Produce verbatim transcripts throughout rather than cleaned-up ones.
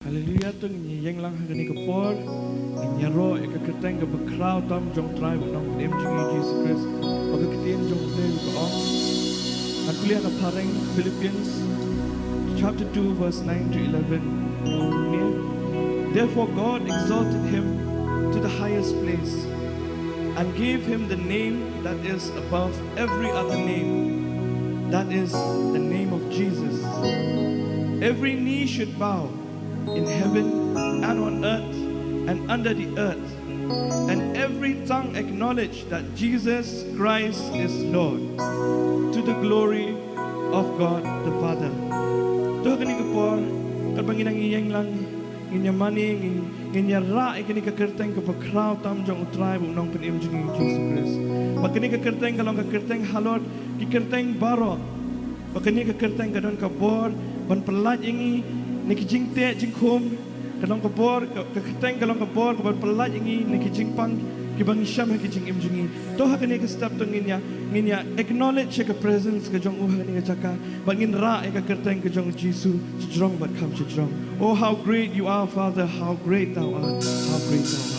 Haleluia, to ngin ïeng lang ha kane ka por. Ngin ïaroh ïa ka kyrteng kaba khraw tam jong U Trai bad U Nongpynim jong ngi Jisu Khrist. Bad ka ktien jong U Blei ka ong, ngan pule na phareng, Philippians chapter two verse nine to eleven. Therefore God exalted him to the highest place and gave him the name that is above every other name, that is the name of Jesus. Every knee should bow in heaven and on earth and under the earth, and every tongue acknowledge that Jesus Christ is Lord, to the glory of God the Father. To ha kane ka por, katba ngin nang ïeng lang, ngin ïa mane, ngin, ngin ïa rah ïa kane ka kyrteng kaba khraw tam jong U Trai bad U Nongpynim jong ngi Jisu Khrist. Bad kane ka kyrteng ka long ka kyrteng halor ki kyrteng baroh. Bad kane ka kyrteng ka don ka bor ban pyllait ïa ngi na ki jingteh jingkhum. Ka long ka bor, ka, ka kyrteng ka long ka bor kaban pyllait ïa ngi na ki jingpang kiba ngi shem ha ki jingim jong ngi. To ha kane ka step to ngin ïa, ngin ïa acknowledge ïa ka presence ka jong U ha kane ka jaka. Bad ngin rah ïa ka kyrteng ka jong U Jisu shajrong bad kham shajrong. Oh, how great you are, Father, how great thou art, how great thou art.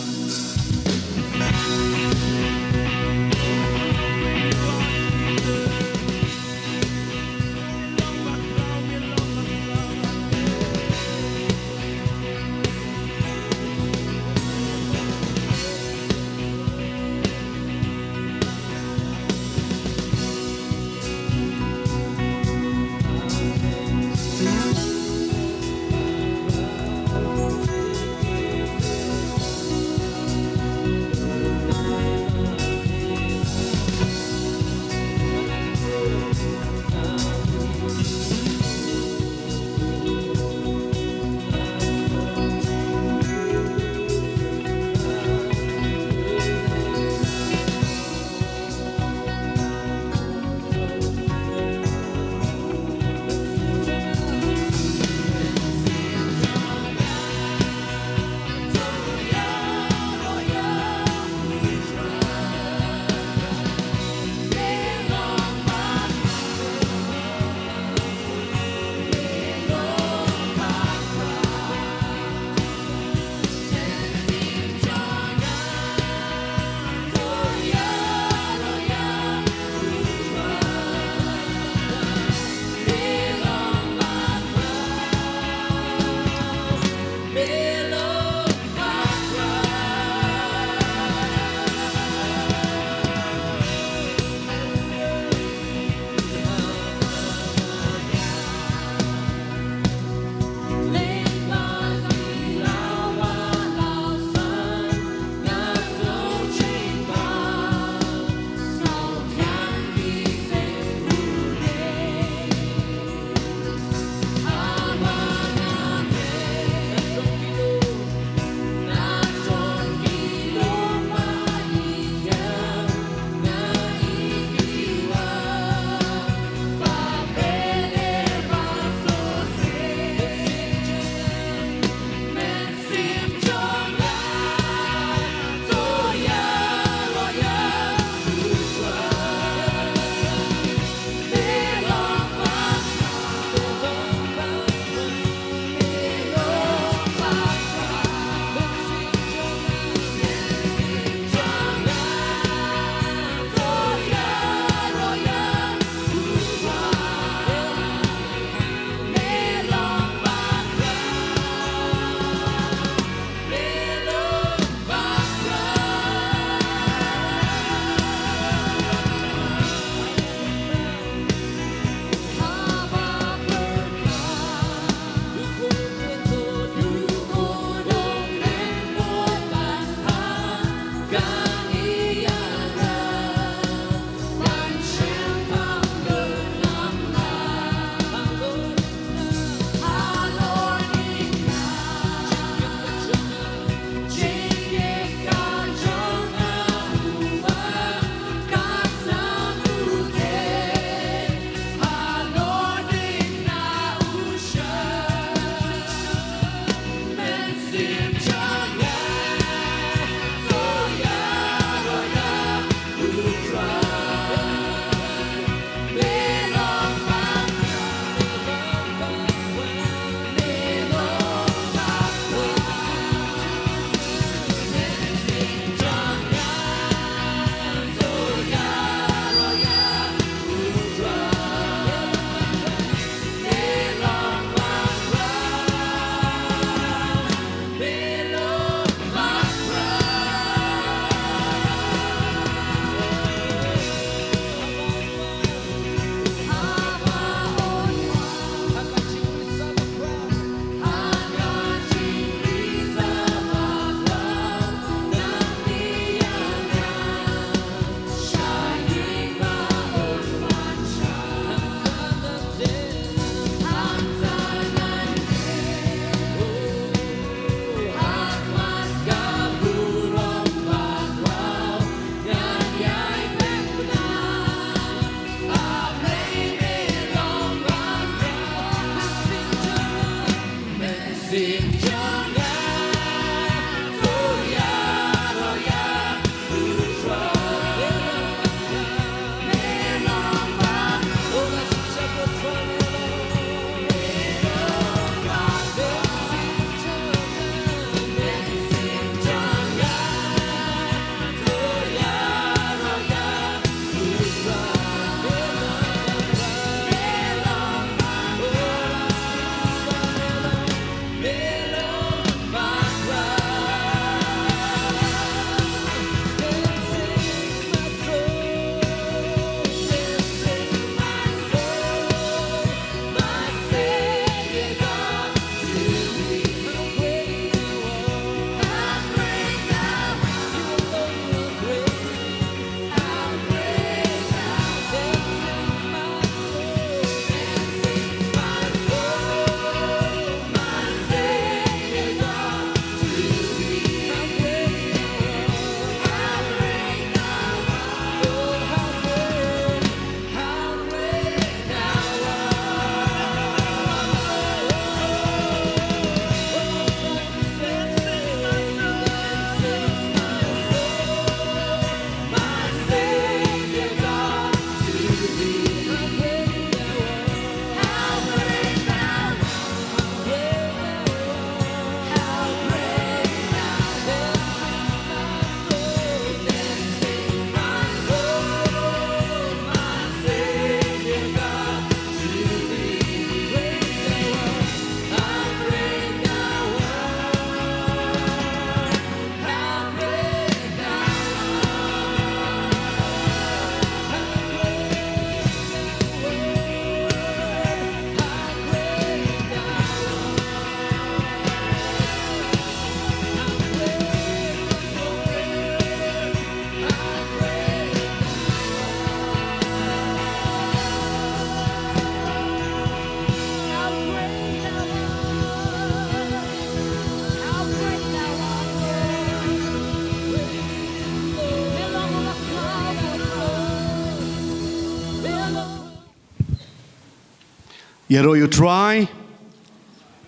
Ïaroh ïa u Trai.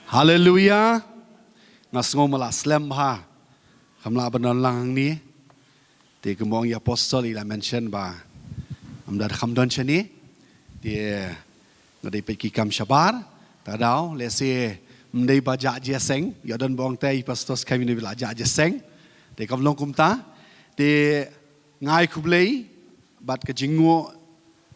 Haleluia. Nga sngew ma la slem bha. Kam lah ban don lang hangne. Te kumba ong i apostol i la mention ba ym da kham don shane. Te nga dei peit ki kam shabar. Ta daw lehse ym dei ba jah jingïaseng. Ïa don ba ong te i pastor skhem ïa ne ba la jah jingïaseng. Te kam long kumta. Te nga ai khublei bad ka jingnguh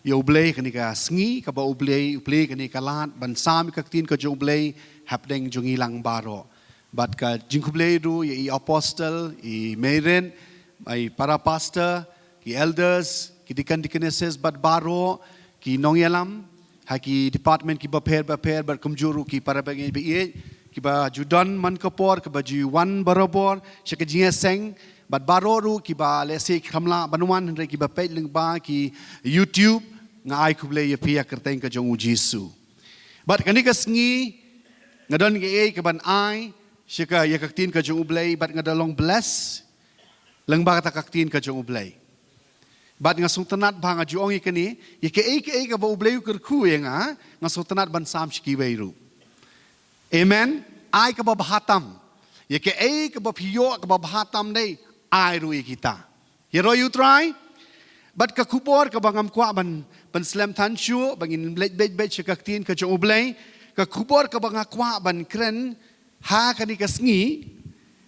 ïa U Blei kane ka sngi kaba U Blei u plie kane ka lad ban sam ïa ka ktien ka jong U Blei hapdeng jong ngi lang baroh. Bad ka jingkhublei ruh ïa i apostol, i Mairen, i para pastor, ki elders, ki deacon, deaconesses bad baroh ki nongïalam ha ki department kiba pher ba pher bad kumjuh ruh ki para bangeit ba ïeit kiba ju don man ka por kaba ju wan barabor sha ka jingïaseng bad baroh ruh kiba lehse kam lah ban wan hynrei kiba peit lyngba ki YouTube. Nga ai khublei ïa phi ha ka kyrteng ka jong U Jisu. Bad kane ka sngi nga don kaei kaban ai sha ka ïa ka ktien ka jong U Blei bad nga da long bless lyngba kata ka ktien ka jong U Blei. Bad nga sngewtynnat ba nga ju ong ïa kane, ïa kaei kaei kaba U Blei u kyrkhu ïa nga, nga sngewtynnat ban sam sha kiwei ruh. Amen. Ai kaba bha tam. Ïa kaei kaba phi ïoh kaba bha tam dei, ai ruh ïa kita. Ïaroh ïa U Trai. Bad ka khubor kaba ngam kwah ban, ban slem than shuh, ba ngin leit beit beit sha ka ktien ka jong U Blei. Ka khubor kaba nga kwah ban kren ha kane ka sngi,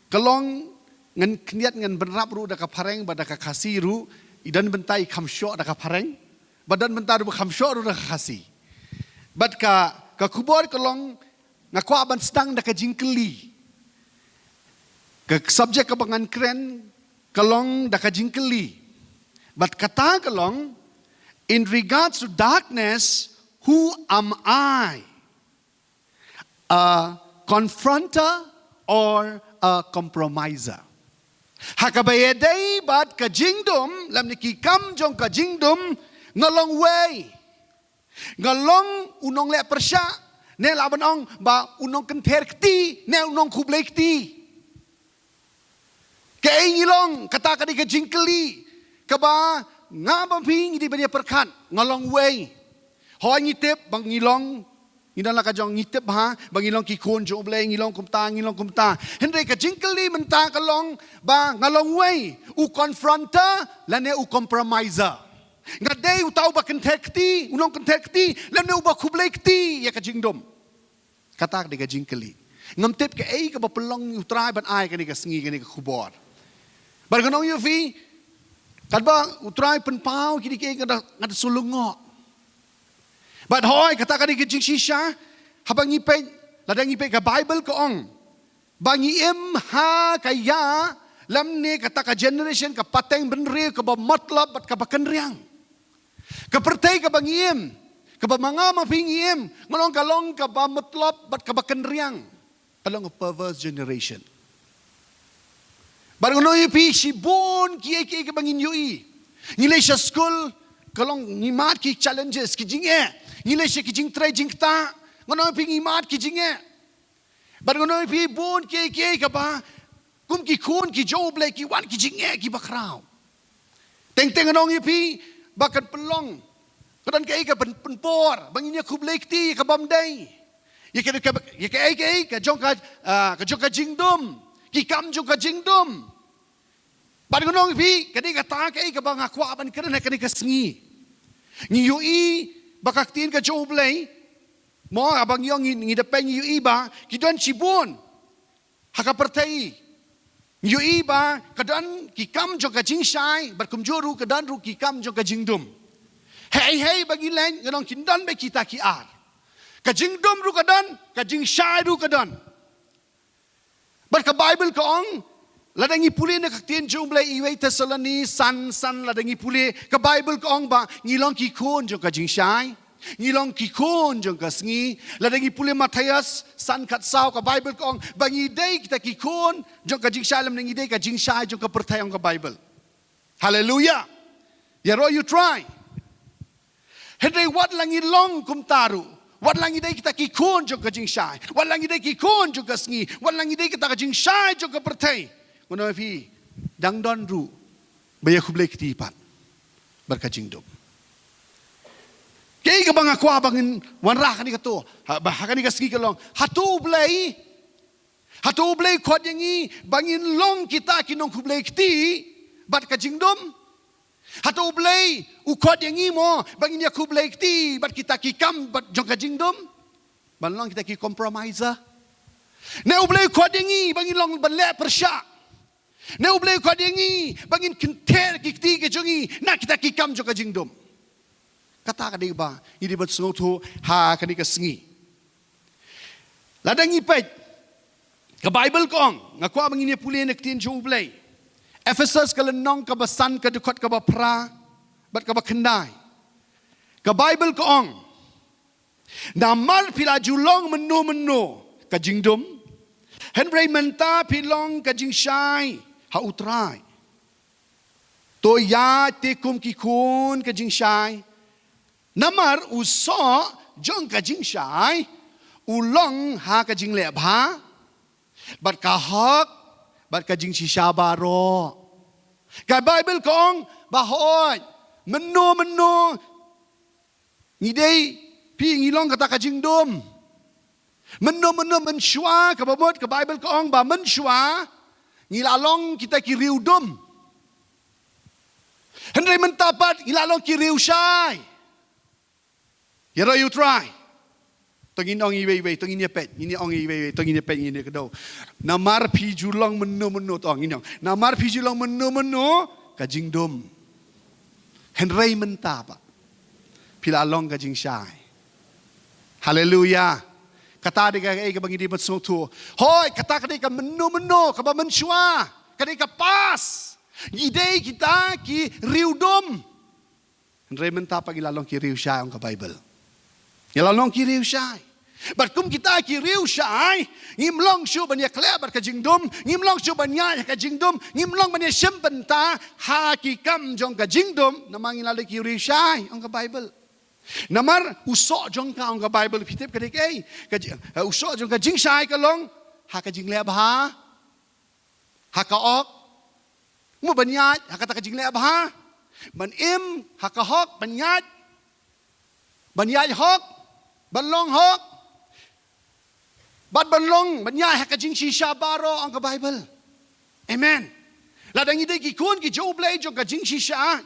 ka long ngan khyndiat ngan bynrap ruh da ka phareng bad da ka Khasi ruh, i don bynta i kham shoh da ka phareng, bad don bynta ruh ba kham shoh ruh da ka Khasi. Bad ka, ka khubor ka long nga kwah ban sdang da ka jingkylli. Ka subject kaba ngan kren ka long da ka jingkylli. Bad kata ka long, in regards to darkness, who am I? A confronter or a compromiser? Ha kaba ïadei bad ka jingdum, lymne ki kam jong ka jingdum, nga long uwei? Nga long u nongleh pyrshah, ne lah ban ong ba u nongkynther kti, ne u nongkhublei kti? Kaei ngi long, kata ka dei ka jingkylli kaba nga bad phi ngi dei ban ïa pyrkhat, nga long uwei? Hooid ngi tip ba ngi long, ngi don la ka jong ngi tip ha ba ngi long ki khun jong U Blei, ngi long kumta, ngi long kumta. Hynrei ka jingkylli mynta ka long ba nga long uwei, u confronter lane u compromiser? Nga dei uta uba kynther kti, u nongkynther kti, lane uba khublei kti ïa ka jingdum? Kata ka dei ka jingkylli. Ngam tip kaei kaba pynlong U Trai ban ai kane ka sngi kane ka khubor. Bad ngan ong ïa phi, katba U Trai pynpaw kine kiei nga da, nga da shu lyngngoh. Bad hooid kata ka dei ka jingshisha, haba ngi peit, lada ngi peit ka Bible ka ong ba ngi im ha ka ïa, lymne kata ka generation, ka pateng bynriew kaba matlop bad kaba kynriang. Ka pyrthei kaba ngi im, kaba ma nga ma phi ngi im, nga long ka long kaba matlop bad kaba kynriang. Ka long a perverse generation. Bad ngan ong ïa phi shibun kiei kiei kaba ngin ïohi. Ngi leit sha skul, ka long ngi mad ki challenges, ki jingeh. Ngi leit sha ki jingtrei jingktah, ngan ong ïa phi ngi mad ki jingeh. Bad ngan ong ïa phi bun kiei kiei kaba kum ki khun ki jong U Blei ki wan ki jingeh kiba khraw. Teng teng ngan ong ïa phi ba kan pynlong, ka don kaei ka pyn, pynpor ba ngin ïa khublei kti ïa ka bym dei, ïa ka, ka, ïa kaei kaei ka jong ka, ah, ka jong ka jingdum, ki kam jong ka jingdum. Bad ngan ong ïa phi, ka dei kata kaei kaba nga kwah ban kren ha kane ka sngi. Ngi ïohi ba ka ktien ka jong U Blei, mo, haba ngi ong ngi, ngi da peit ngi ïohi ba ki don shibun ha ka pyrthei. Ngi ïohi ba ka don ki kam jong ka jingshai bad kumjuh ruh ka don ruh ki kam jong ka jingdum. Hei hei ba ngi leit ngan ong kin don beit kita ki ar. Ka jingdum ruh ka don, ka jingshai ruh ka don. Bad ka Bible ka ong, lada ngi pule na ka ktien jong U Blei, i wei Thessaloni san san, lada ngi pule, ka Bible ka ong ba ngi long ki khun jong ka jingshai, ngi long ki khun jong ka sngi. Lada ngi pule Mathaios san khatsaw, ka Bible ka ong ba ngi dei kita ki khun jong ka jingshai, lymne ngi dei ka jingshai jong ka pyrthei, ong ka Bible. Haleluia. Ïaroh ïa U Trai. Hynrei wat la ngi long kumta ruh, wat la ngi dei kita ki khun jong ka jingshai, wat la ngi dei ki khun jong ka sngi, wat la ngi dei kita ka jingshai jong ka pyrthei, ngan ong ïa phi, dang don ruh ba ïa khublei kti pat bad ka jingdum. Kaei kaba nga kwah ba ngin wanrah ha kane kato, ha, ba, ha kane ka sngi ka long, hato U Blei, hato U Blei u khot ïa ngi ba ngin long kita ki nongkhublei kti bad ka jingdum? Hato U Blei u khot ïa ngi mo ba ngin ïa khublei kti bad kita ki kam bad jong ka jingdum, ban long kita ki compromiser? Ne U Blei u khot ïa ngi ba ngin long ban leh pyrshah? Ne U Blei u khot ïa ngi ba ngin kynther ki kti ki jong ngi na kita ki kam jong ka jingdum? Kata ka dei ba ngi dei ban sngewthuh ha kane ka sngi. Lada ngi peit, ka Baibl ka ong, nga kwah ba ngin ïa pule na ka ktien jong U Blei. Ephesos ka lynnong kaba san, ka dkhot kaba phra bad kaba khyndai. Ka Baibl ka ong, namar phi la ju long mynno mynno ka jingdum, hynrei mynta phi long ka jingshai ha U Trai. To ïaid te kum ki khun ka jingshai, namar u soh jong ka jingshai u long ha ka jingleh bha bad ka hok bad ka jingshisha baroh. Ka Baibl ka ong ba hooid, mynno mynno ngi dei, phi, ngi long kata ka jingdum. Mynno mynno mynshuwa, kaba mut ka Baibl ka ong ba mynshuwa ngi la long kita ki riewdum. Hynrei mynta pat ngi la long ki riewshai. Ïaroh ïa U Trai. To ngin ong iwei iwei, to ngin ïa peit, ngin ïa ong iwei iwei, to ngin ïa peit, ngin ïa kdew. Namar phi ju long mynno mynno, to ngin ong, namar phi ju long mynno mynno ka jingdum, hynrei mynta pat phi la long ka jingshai. Haleluya. Kata dei kaei kaba ngi dei ban sngewthuh. Hooid, kata ka dei ka mynno mynno, kaba mynshuwa, ka dei ka past. Ngi dei kita ki riewdum. Hynrei mynta pat ngi la long ki riewshai, ong ka Baibl. Ngi la long ki riewshai. Bad kum kita ki riewshai, ngim long shuh ban ïakhleh bad ka jingdum, ngim long shuh ban ïaid ha ka jingdum, ngim long ban ïashim bynta ha ki kam jong ka jingdum, namar ngi la long ki riewshai, ong ka Baibl. Namar u soh jong ka, ong ka Baibl, phi tip ka dei kaei? Ka ji-, eh, u soh jong ka jingshai ka long ha ka jingleh bha, ha ka hok. Mo, ban ïaid ha kata ka jingleh bha, ban im ha ka hok, ban ïaid, ban ïaid hok, ban long hok, bad ban long, ban ïaid ha ka jingshisha baroh, ong ka Baibl. Amen. Lada ngi dei ki khun ki jong U Blei jong ka jingshisha,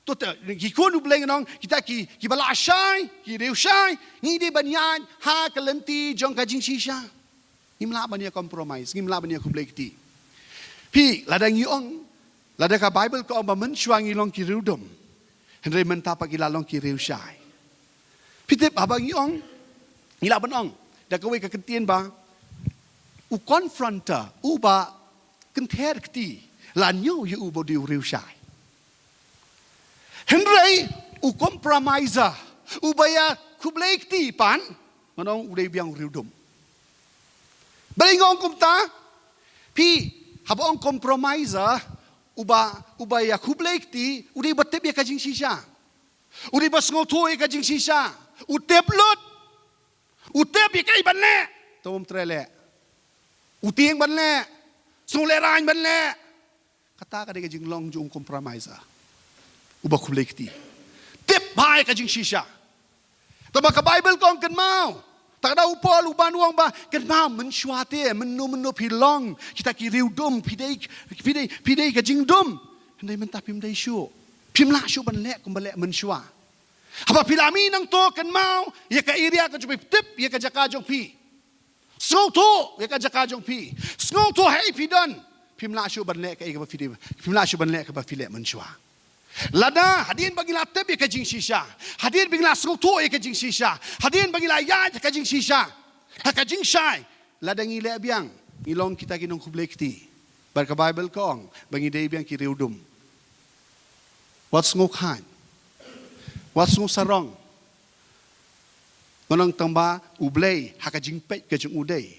to te, ki khun U Blei ngan ong, kita ki, kiba la shai, ki riewshai, ngi dei ban ïaid ha ka lynti jong ka jingshisha. Ngim lah ban ïa compromise, ngim lah ban ïa khublei kti. Phi, lada ngi ong, lada ka Baibl ka ong ba mynshuwa ngi long ki riewdum, hynrei mynta pat ngi la long ki riewshai. Phi tip, haba ngi ong, ngi lah ban ong da kawei ka kyntien ba, u confronter, uba kynther kti, la ñiew ïa u ba u dei u riewshai. Hynrei u compromiser, uba ïa khublei kti pat, ngan ong u dei biang u riewdum. Balei nga ong kumta? Phi, haba ong compromiser, uba, uba ïa khublei kti, u dei ba tip ïa ka jingshisha. U dei ba sngewthuh ïa ka jingshisha. U tip lut. U tip ïa kaei ban leh, to um treh leh. U tieng ban leh. Sngewlehraiñ ban leh. Kata ka dei ka jinglong jong u compromiser, uba khublei kti. Tip bha ïa ka jingshisha. Tangba ka Baibl ka ong kynmaw. Tang da u Paul u ban ong ba kynmaw, mynshuwa te, mynno mynno phi long kita ki riewdum, phi dei, phi dei, phi dei ka jingdum. Hynrei mynta phim dei shuh. Phim lah shuh ban leh kumba leh mynshuwa. Haba phi la mih nangto, kynmaw ïa ka area ka jong phi, tip ïa ka jaka jong phi. Sngewthuh ïa ka jaka jong phi. Sngewthuh haei phi don. Phim lah shuh ban leh kaei kaba phi dei, phim lah shuh ban leh kaba phi leh mynshuwa. Lada hadien ba ngi la tip ïa ka jingshisha, hadien ba ngi la sngewthuh ïa ka jingshisha, hadien ba ngi la ïaid ïa ka jingshisha, ha ka jingshai, lada ngi leh biang, ngi long kita ki nongkhublei kti. Bad ka Baibl ka ong ba ngi dei biang ki riewdum. Wat sngew khlaiñ. Wat sngew sarong. Ngan ong tangba U Blei ha ka jingpeit ka jong u dei,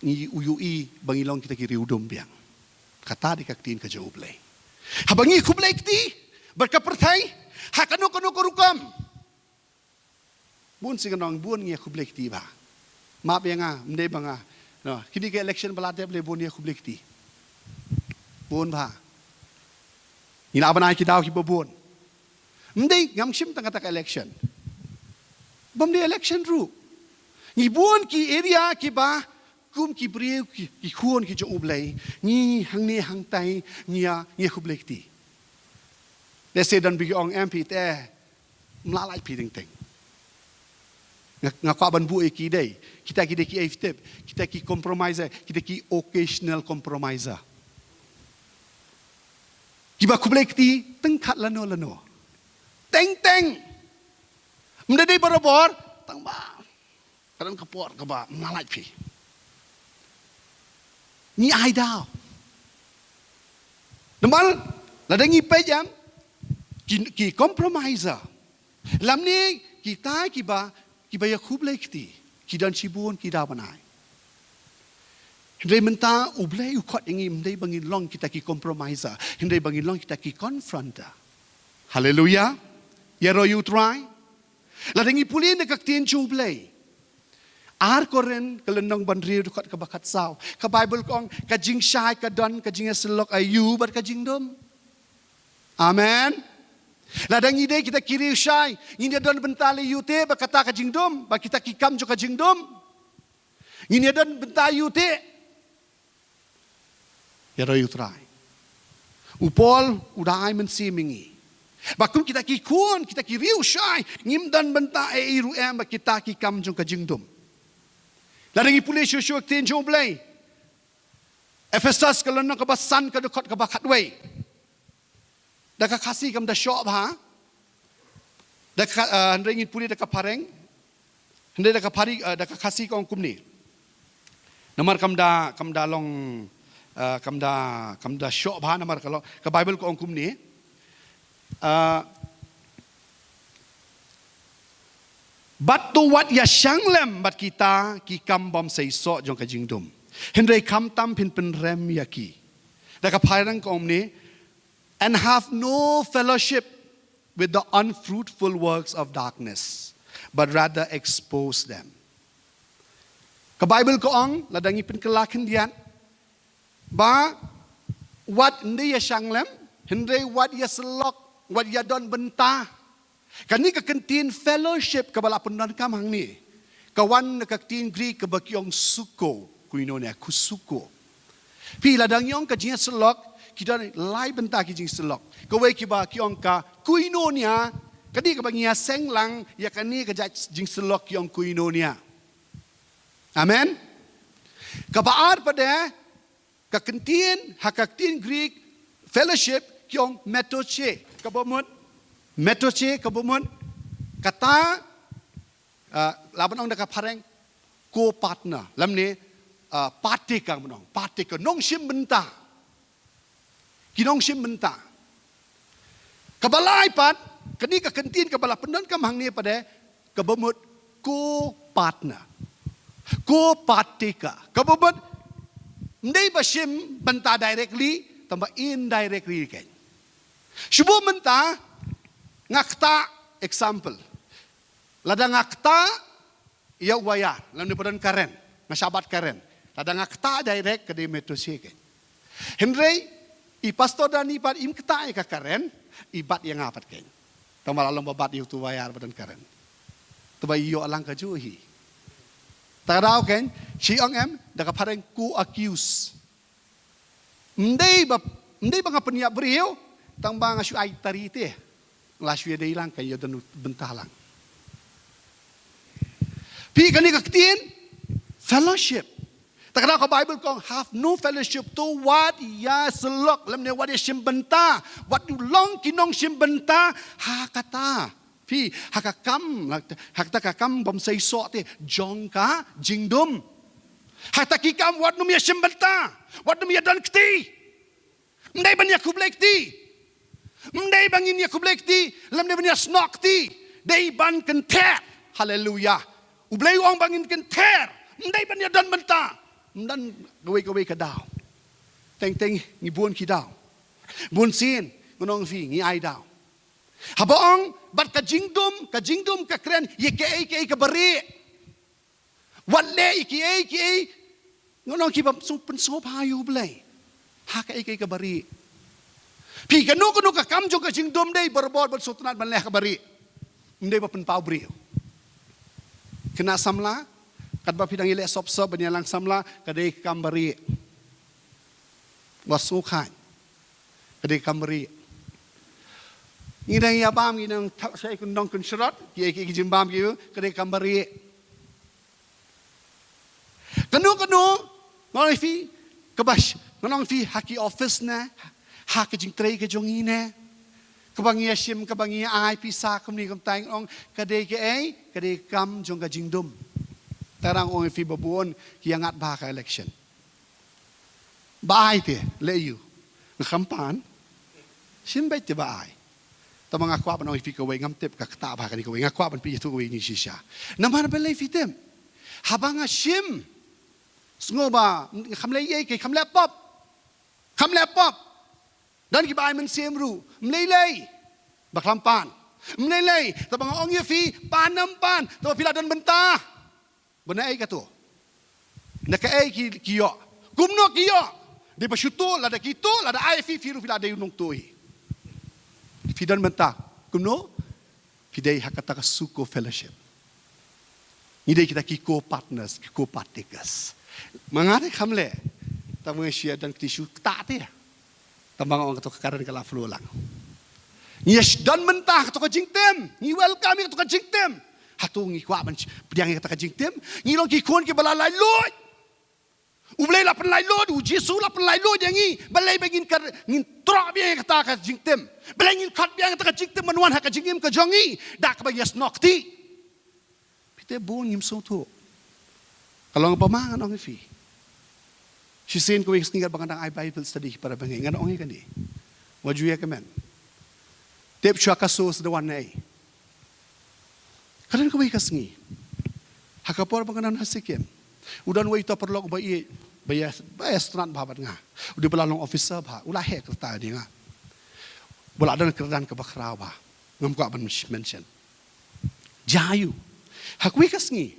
ngi, u ïohi ba ngi long kita ki riewdum biang. Kata dei ka ktien ka jong U Blei. Haba ngi khublei kti bad ka pyrthei ha kano kano ka rukom, bun sien ngan ong, bun ngi ïa khublei kti bha. Map ïa nga, ym dei ba nga, no, kine ki election ba la dep lei bun ïa khublei kti. Bun bha. Ngi lah ban ai ki daw kiba bun. Ym dei, ngam shim tang kata ka election. Bym dei election ruh. Ngi bun ki area kiba kum ki briew ki, ki khun ki jong U Blei. Ngi hangne hangtai ngi ïa, ngi ïa khublei kti. Lehse don ba ki ong em phi te, ym lah lait phi teng teng. Nga, nga kwah ban buh ïa ki dei. Kita ki dei ki ei tip, kita ki compromiser, kita ki occasional compromiser. Kiba khublei kti teng khat lano lano. Teng teng. Ym dei dei barabor, tang ba ka don ka por kaba ym lah lait phi. Ngi ai daw. Namar lada ngi peit em, ki, ki compromiser. Lymne kita kiba, kiba ïa khublei kti, ki don shibun ki daw ban ai. Hynrei mynta U Blei u khot ïa ngi ym dei ba ngin long kita ki compromiser, hynrei ba ngin long kita ki confronter. Haleluia. Ïaroh ïa U Trai. Lada ngi pule na ka ktien jong U Blei. Ar Korinth ka lynnong ba hynriew dkhot kaba khatsaw. Ka Baibl ka ong ka jingshai ka don, ka jingïasyllok aïu bad ka jingdum. Amen. Lada ngi dei kita ki riewshai, ngin ïa don bynta lei ïu te bad kata ka jingdum, bad kita ki kam jong ka jingdum. Ngin ïa don bynta ïu te. Ïaroh ïa U Trai. U Paul u da ai mynsiem ïa ngi. Ba kum kita ki khun, kita ki riewshai, ngim don bynta ei ei ruh em bad kita ki kam jong ka jingdum. Lada ngi pule shuh shuh ktien jong U Blei. Ephesos ka lynnong kaba san ka dkhot kaba khatwei. Da ka Khasi kam da shoh bha. Da ka, eh, hynrei ngin pule da ka phareng. Hynrei da ka phari, eh, da ka Khasi ka ong kumne. Namar kam da, kam da long, eh, kam da, kam da shoh bha namar ka long. Ka Baibl ka ong kumne. Eh, bad to wat ïa shang lem bad kita ki kam bym seisoh jong ka jingdum. Hynrei khamtam phin pynrem ïa ki. Da ka phareng ka ong kumne. And have no fellowship with the unfruitful works of darkness, but rather expose them. Ka Baibl ka ong, lada ngi pynkylla khyndiat, ba wat ym dei ïa shang lem, hynrei wat ïa syllok, wat ïa don bynta. Kane ka kyntien fellowship kaba la pyndonkam hangne, ka wan na ka ktien Greek kaba ki ong suko, koinonia, ko suko. Phi, lada ngi ong ka jingïasyllok, ki don lai bynta ki jingïasyllok. Kawei kiba ki ong ka koinonia, kane kaba ngi ïaseng lang ïa kane ka jait jingïasyllok ki ong koinonia. Amen. Kaba ar pat de, ka kyntien, ha ka ktien Greek, fellowship, ki ong metoche, kaba mut, metoche, kaba mut, kata, ah, lah ban ong da ka phareng, co-partner, lymne, ah, partaker, ban ong, partaker, nongshim bynta. Ki nongshim bynta. Kaba lai pat, kane ka kyntien kaba la pyndonkam hangne pat de, kaba mut co-partner. Co-partaker. Kaba mut, ym dei ba shim bynta directly, tang ba indirectly kein. Shu buh mynta, nga ktah example. Lada nga ktah, ïa u wire, lymne ba don current, nga shah bat current. Lada nga ktah direct ka dei metoche kein. Hynrei, i Pastor Dani pat im ktah ïa ka current, i bat ïa nga pat kein. Tang ba la long ba bat ïa utu u wire ba don current. Te ba i ïoh lang kajuh hi. Te ka daw kein, shi ong em, da ka phareng co-accuse. Ym dei ba, ym dei ba nga pynïap briew, tang ba nga shu ai tari te. La shu ïadei lang, ka ïa don bynta lang. Phi, kane ka ktien fellowship. Te ka daw ka Baibl ka ong have no fellowship, to wat ïa syllok, lymne wat ïa shim bynta, wat ïa long ki nongshim bynta, ha kata. Phi, ha ka kam, ha kata ka kam bym seisoh te, jong ka jingdum. Ha kata ki kam wat nym ïa shim bynta, wat nym ïa don kti. Ym dei ban ïa khublei kti. Ym dei ban ngin ïa khublei kti, lymne ban ïa snoh kti. Dei ban kynther. Haleluia. U Blei u ong ba ngin kynther. Ym dei ban ïa don bynta. Ym don kawei kawei ka daw. Teng teng ngi bun ki daw. Bun sien, ngan ong phi, ngi ai daw. Haba ong, bad ka jingdum, ka jingdum ka kren, ïa kaei kaei kaba rieh. Wat leh ïa kiei kiei, ngan ong kiba shu pynsngewbha ïa U Blei. Ha kaei kaei kaba rieh. Phi, kano kano ka kam jong ka jingdum dei barabor ban sngewtynnat ban leh kaba rieh. Ym dei ba pynpaw briew. Khynnah samla, katba phi dang ïaleh sop sop ban ïalang samla, ka dei ka kam barieh. Wat sngewkhain. Ka dei ka kam barieh. Ngi dang ïa bam, ngi dang thap shai kyndong kynshrot, ki ei ki ei ki jingbam ki, ka dei ka kam barieh. Kano kano, nga ong ïa phi, kaba sh-, nga ong ïa phi, ha ki office ne, ha ka jingtrei ka jong ngi ne, kaba ngi ïa shim, kaba ngi ïa ai pisa kumne kumtai, nga ong, ka dei kaei, ka dei ka kam jong ka jingdum. Tang nga ong ïa phi ba bun, ki ïa ngat bha ka election. Ba ai te, leh ïa u. Nga kham pan. Shim beit te ba ai. Tangba nga kwah ban ong ïa phi kawei, ngam tip ka ktah bha kane kawei. Nga kwah ban pynïathuh kawei ïa ngi shisha. Namar balei phi tip? Haba nga shim. Sngew ba, nga kham leh ei ei kei, kham leh pop. Kham leh pop. Don kiba ai mynsiem ruh. Ym lei lei. Ba kham pan. Ym lei lei. Tangba nga ong ïa phi, pan ym pan. Tangba phi la don bynta. Ba na ei kato. Na kaei ki, ki ïoh. Kumno ki ïoh. Dei ba shu tuh, lada ki tuh, lada ai phi, phi ruh phi la dei u nongtuh hi. Phi don bynta. Kumno? Phi dei ha kata ka SUCO fellowship. Ngi dei kita ki co-partners, ki co-partakers. Ma nga te kham leh. Tang ma nga shu ïa don kti shu ktah te. Tang ba nga ong kato ka karen ka la flow lang. Ngi ïa don bynta kato ka jingtim. Ngi welcome ïa kato ka jingtim. Hato ngi kwah ban sh-, pdiang ïa kata ka jingtim. Ngi long ki khun kiba la laitluid. U Blei la pynlaitluid, u Jisu la pynlaitluid ïa ngi. Balei ba ngin kar, ngin troh biang ïa kata ka jingtim. Balei ngin khot biang ïa kata ka jingtim ban wan ha ka jingim ka jong ngi. Da kaba ngi ïa snoh kti. Phi te bun ngim sngewthuh. Ka long ba ma ngan ong ïa phi. Shisien kawei ka sngi katba nga dang ai Bible study para bangeit ngan ong ïa kane. Wat ju ïa kmen. Tip shuwa ka source da wan na ei. Ka don kawei ka sngi. Ha ka por ba nga don ha Sikkim. U don uwei uta u paralok uba ïeit, ba ïa, ba ïa sngewtynnat bha bad nga. U dei ba la long officer bha, u la heh ka rta ïa nga. Ba la don ka kyrdan kaba khraw bha. Ngam kwah ban mention. Jia aïu. Ha kawei ka sngi.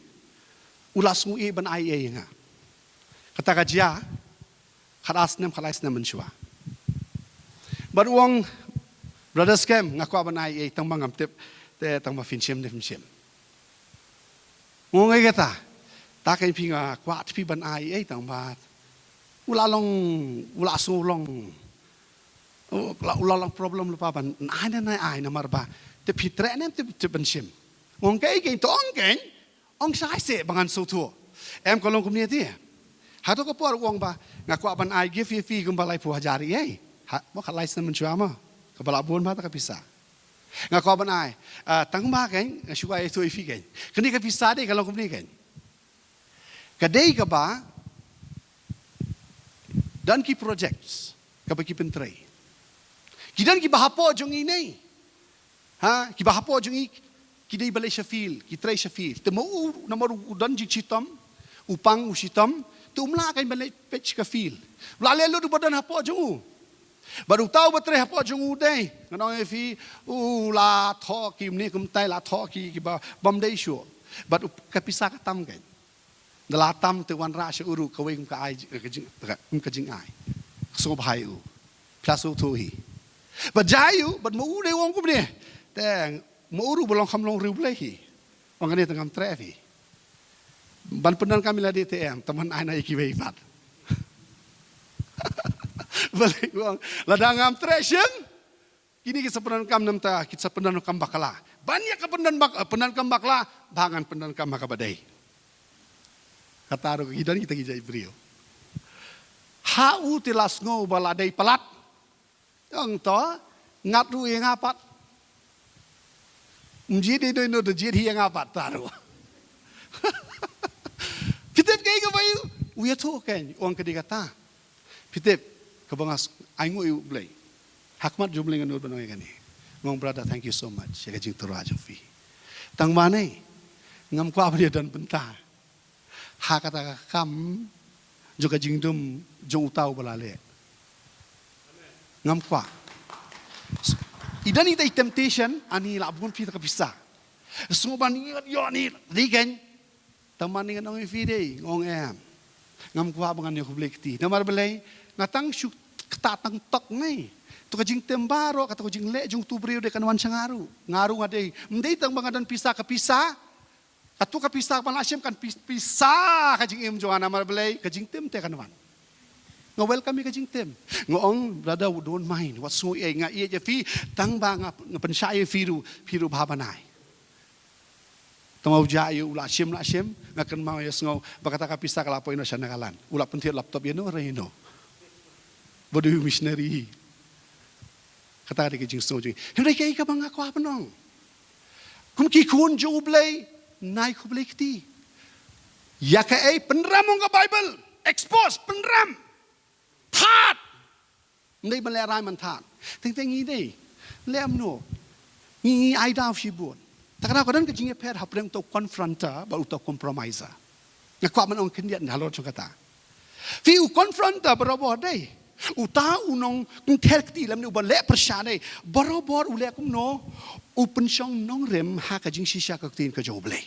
U la sngew ïeit ban ai ei ïa nga. Kata ka jia, khatar snem, khatlai snem mynshuwa. Bad u ong, Brother Skhem, nga kwah ban ai ei, tangba ngam tip, te tangba phin shim ne phim shim. Nga ong ei kata, ta kein phi nga kwah te phi ban ai ei, tangba. U la long, u la sngew long. U la, u la long problem lypa ban ai ne, ne ai namar ba. Te phi treh ne, te, te ban shim. Nga ong kaei kein, to ong kein. Ong shai seh ba ngan sngewthuh. Em ka long kumne te. Hato ka por u ong ba, nga kwah ban ai gift ïa phi kumba laiphew hajar ei. Ha, mo khatlai snem mynshuwa mo. Kaba la bun bha ta ka pisa. Nga kwah ban ai. Ah, tangba kein, nga shu kwah ïathuh ïa phi kein. Kane ka pisa dei ka long kumne kein. Ka dei kaba, don ki projects, kaba ki pyntrei. Ki don kiba hapoh jong ngi ne. Ha, kiba hapoh jong ngi, ki dei ba leit sha field, ki trei sha field. Te ma u, namar u don jingshitom, u pang u shitom, te um lah kein ban leit peit sha ka field. U la leh lut uba don hapoh jong u. Bad uta uba trei hapoh jong u dei, ngan ong ïa phi, u la thoh ki, ym ne kumtai la thoh ki, kiba, bym dei shuh. Bad u, ka pisa ka tam kein. Da la tam te wanrah sha u ruh kawei kum ka ai, ka jing, ka, kum ka jingai. Ka sngewbha ïa u. Phi la sngewthuh hi. Bad jia aïu, bad ma u dei u ong kumne. Te ma u ruh ba long kham long riewblei hi. Ong kane te ngam treh phi. Ban pyndonkam ïa lade te em, te man ai na ïa kiwei pat. Balei u ong, lada ngam treh shim. Kine ki sa pyndonkam namar ta, ki sa pyndonkam bakla. Ban ïa ka pyndon bak-, pyndonkam bakla, ba ngan pyndonkam ha kaba dei. Kata ruh ki don kita ki jait briew. Ha u te la sngew ba la dei palat. Ong to, ngat ruh ïa nga pat. Ym jied ïa no no, da jied hi ïa nga pat ta ruh. Phi tip kaei kaba ïoh, u ïathuh kein, ong ka dei kata. Phi tip, kaba nga s-, ai nguh ïa u Blei. Ha khmat jong u Blei nga nud ban ong ïa kane. Nga ong brother, thank you so much. Ïa ka jingtyrwa jong phi. Tang mane, ngam kwah ban ïa don bynta. Ha kata ka kam, jong ka jingdum, jong uta uba la leh. Ngam kwah. I don ita i temptation, ani la bun phi ta ka pisa. Sngew ban ïoh ni, dei kein. Tang mane ngan ong ïa phi dei, nga ong em. Ngam kwah ba ngan ïoh khublei kti. Namar balei, nga tang shu ktah tang tok ngai. To ka jingtem baroh, kato ka jingleh jong utu u briew dei kan wan sha nga ruh. Nga ruh nga dei. Ym dei tang ba nga don pisa ka pisa. Katto ka pisa ban la shim kan pis-, pisa ka jingim jong nga namar balei ka jingtim te kan wan. Nga welcome ïa ka jingtim. Nga ong, brother, don't mind. Wat sngew ei, nga ïeit ïa phi, tang ba nga, nga pynshai ïa phi ruh, phi ruh bha ban ai. Tang u jia ïa u la shim, la shim, nga kynmaw ïa sngew ba kata ka pisa ka la poi noh sha Nagaland. U la pynthied laptop ïa no re ïa no. Ba dei u missionary. Kata ka dei ka jingsngew jong ngi. Hynrei kaei kaba nga kwah ban ong, kum ki khun jong U Blei, nai khublei kti. Ïa kaei? Pynrem, ong ka Baibl. Expose, pynrem. Thad. Ym dei ban lehrain ban thad. Teng teng ngi dei. Leh kumno? Ngi, ngi ai daw shibun. Te ka daw ka don ka jingïapher hapdeng uta u confronter bad uta u compromiser. Nga kwah ban ong khyndiat halor jong kata. Phi, u confronter barabor dei uta u nongkynther kti lymne uba leh pyrshah dei. Barabor u leh kumno? U pynshong nongrim ha ka jingshisha ka ktien ka jong U Blei.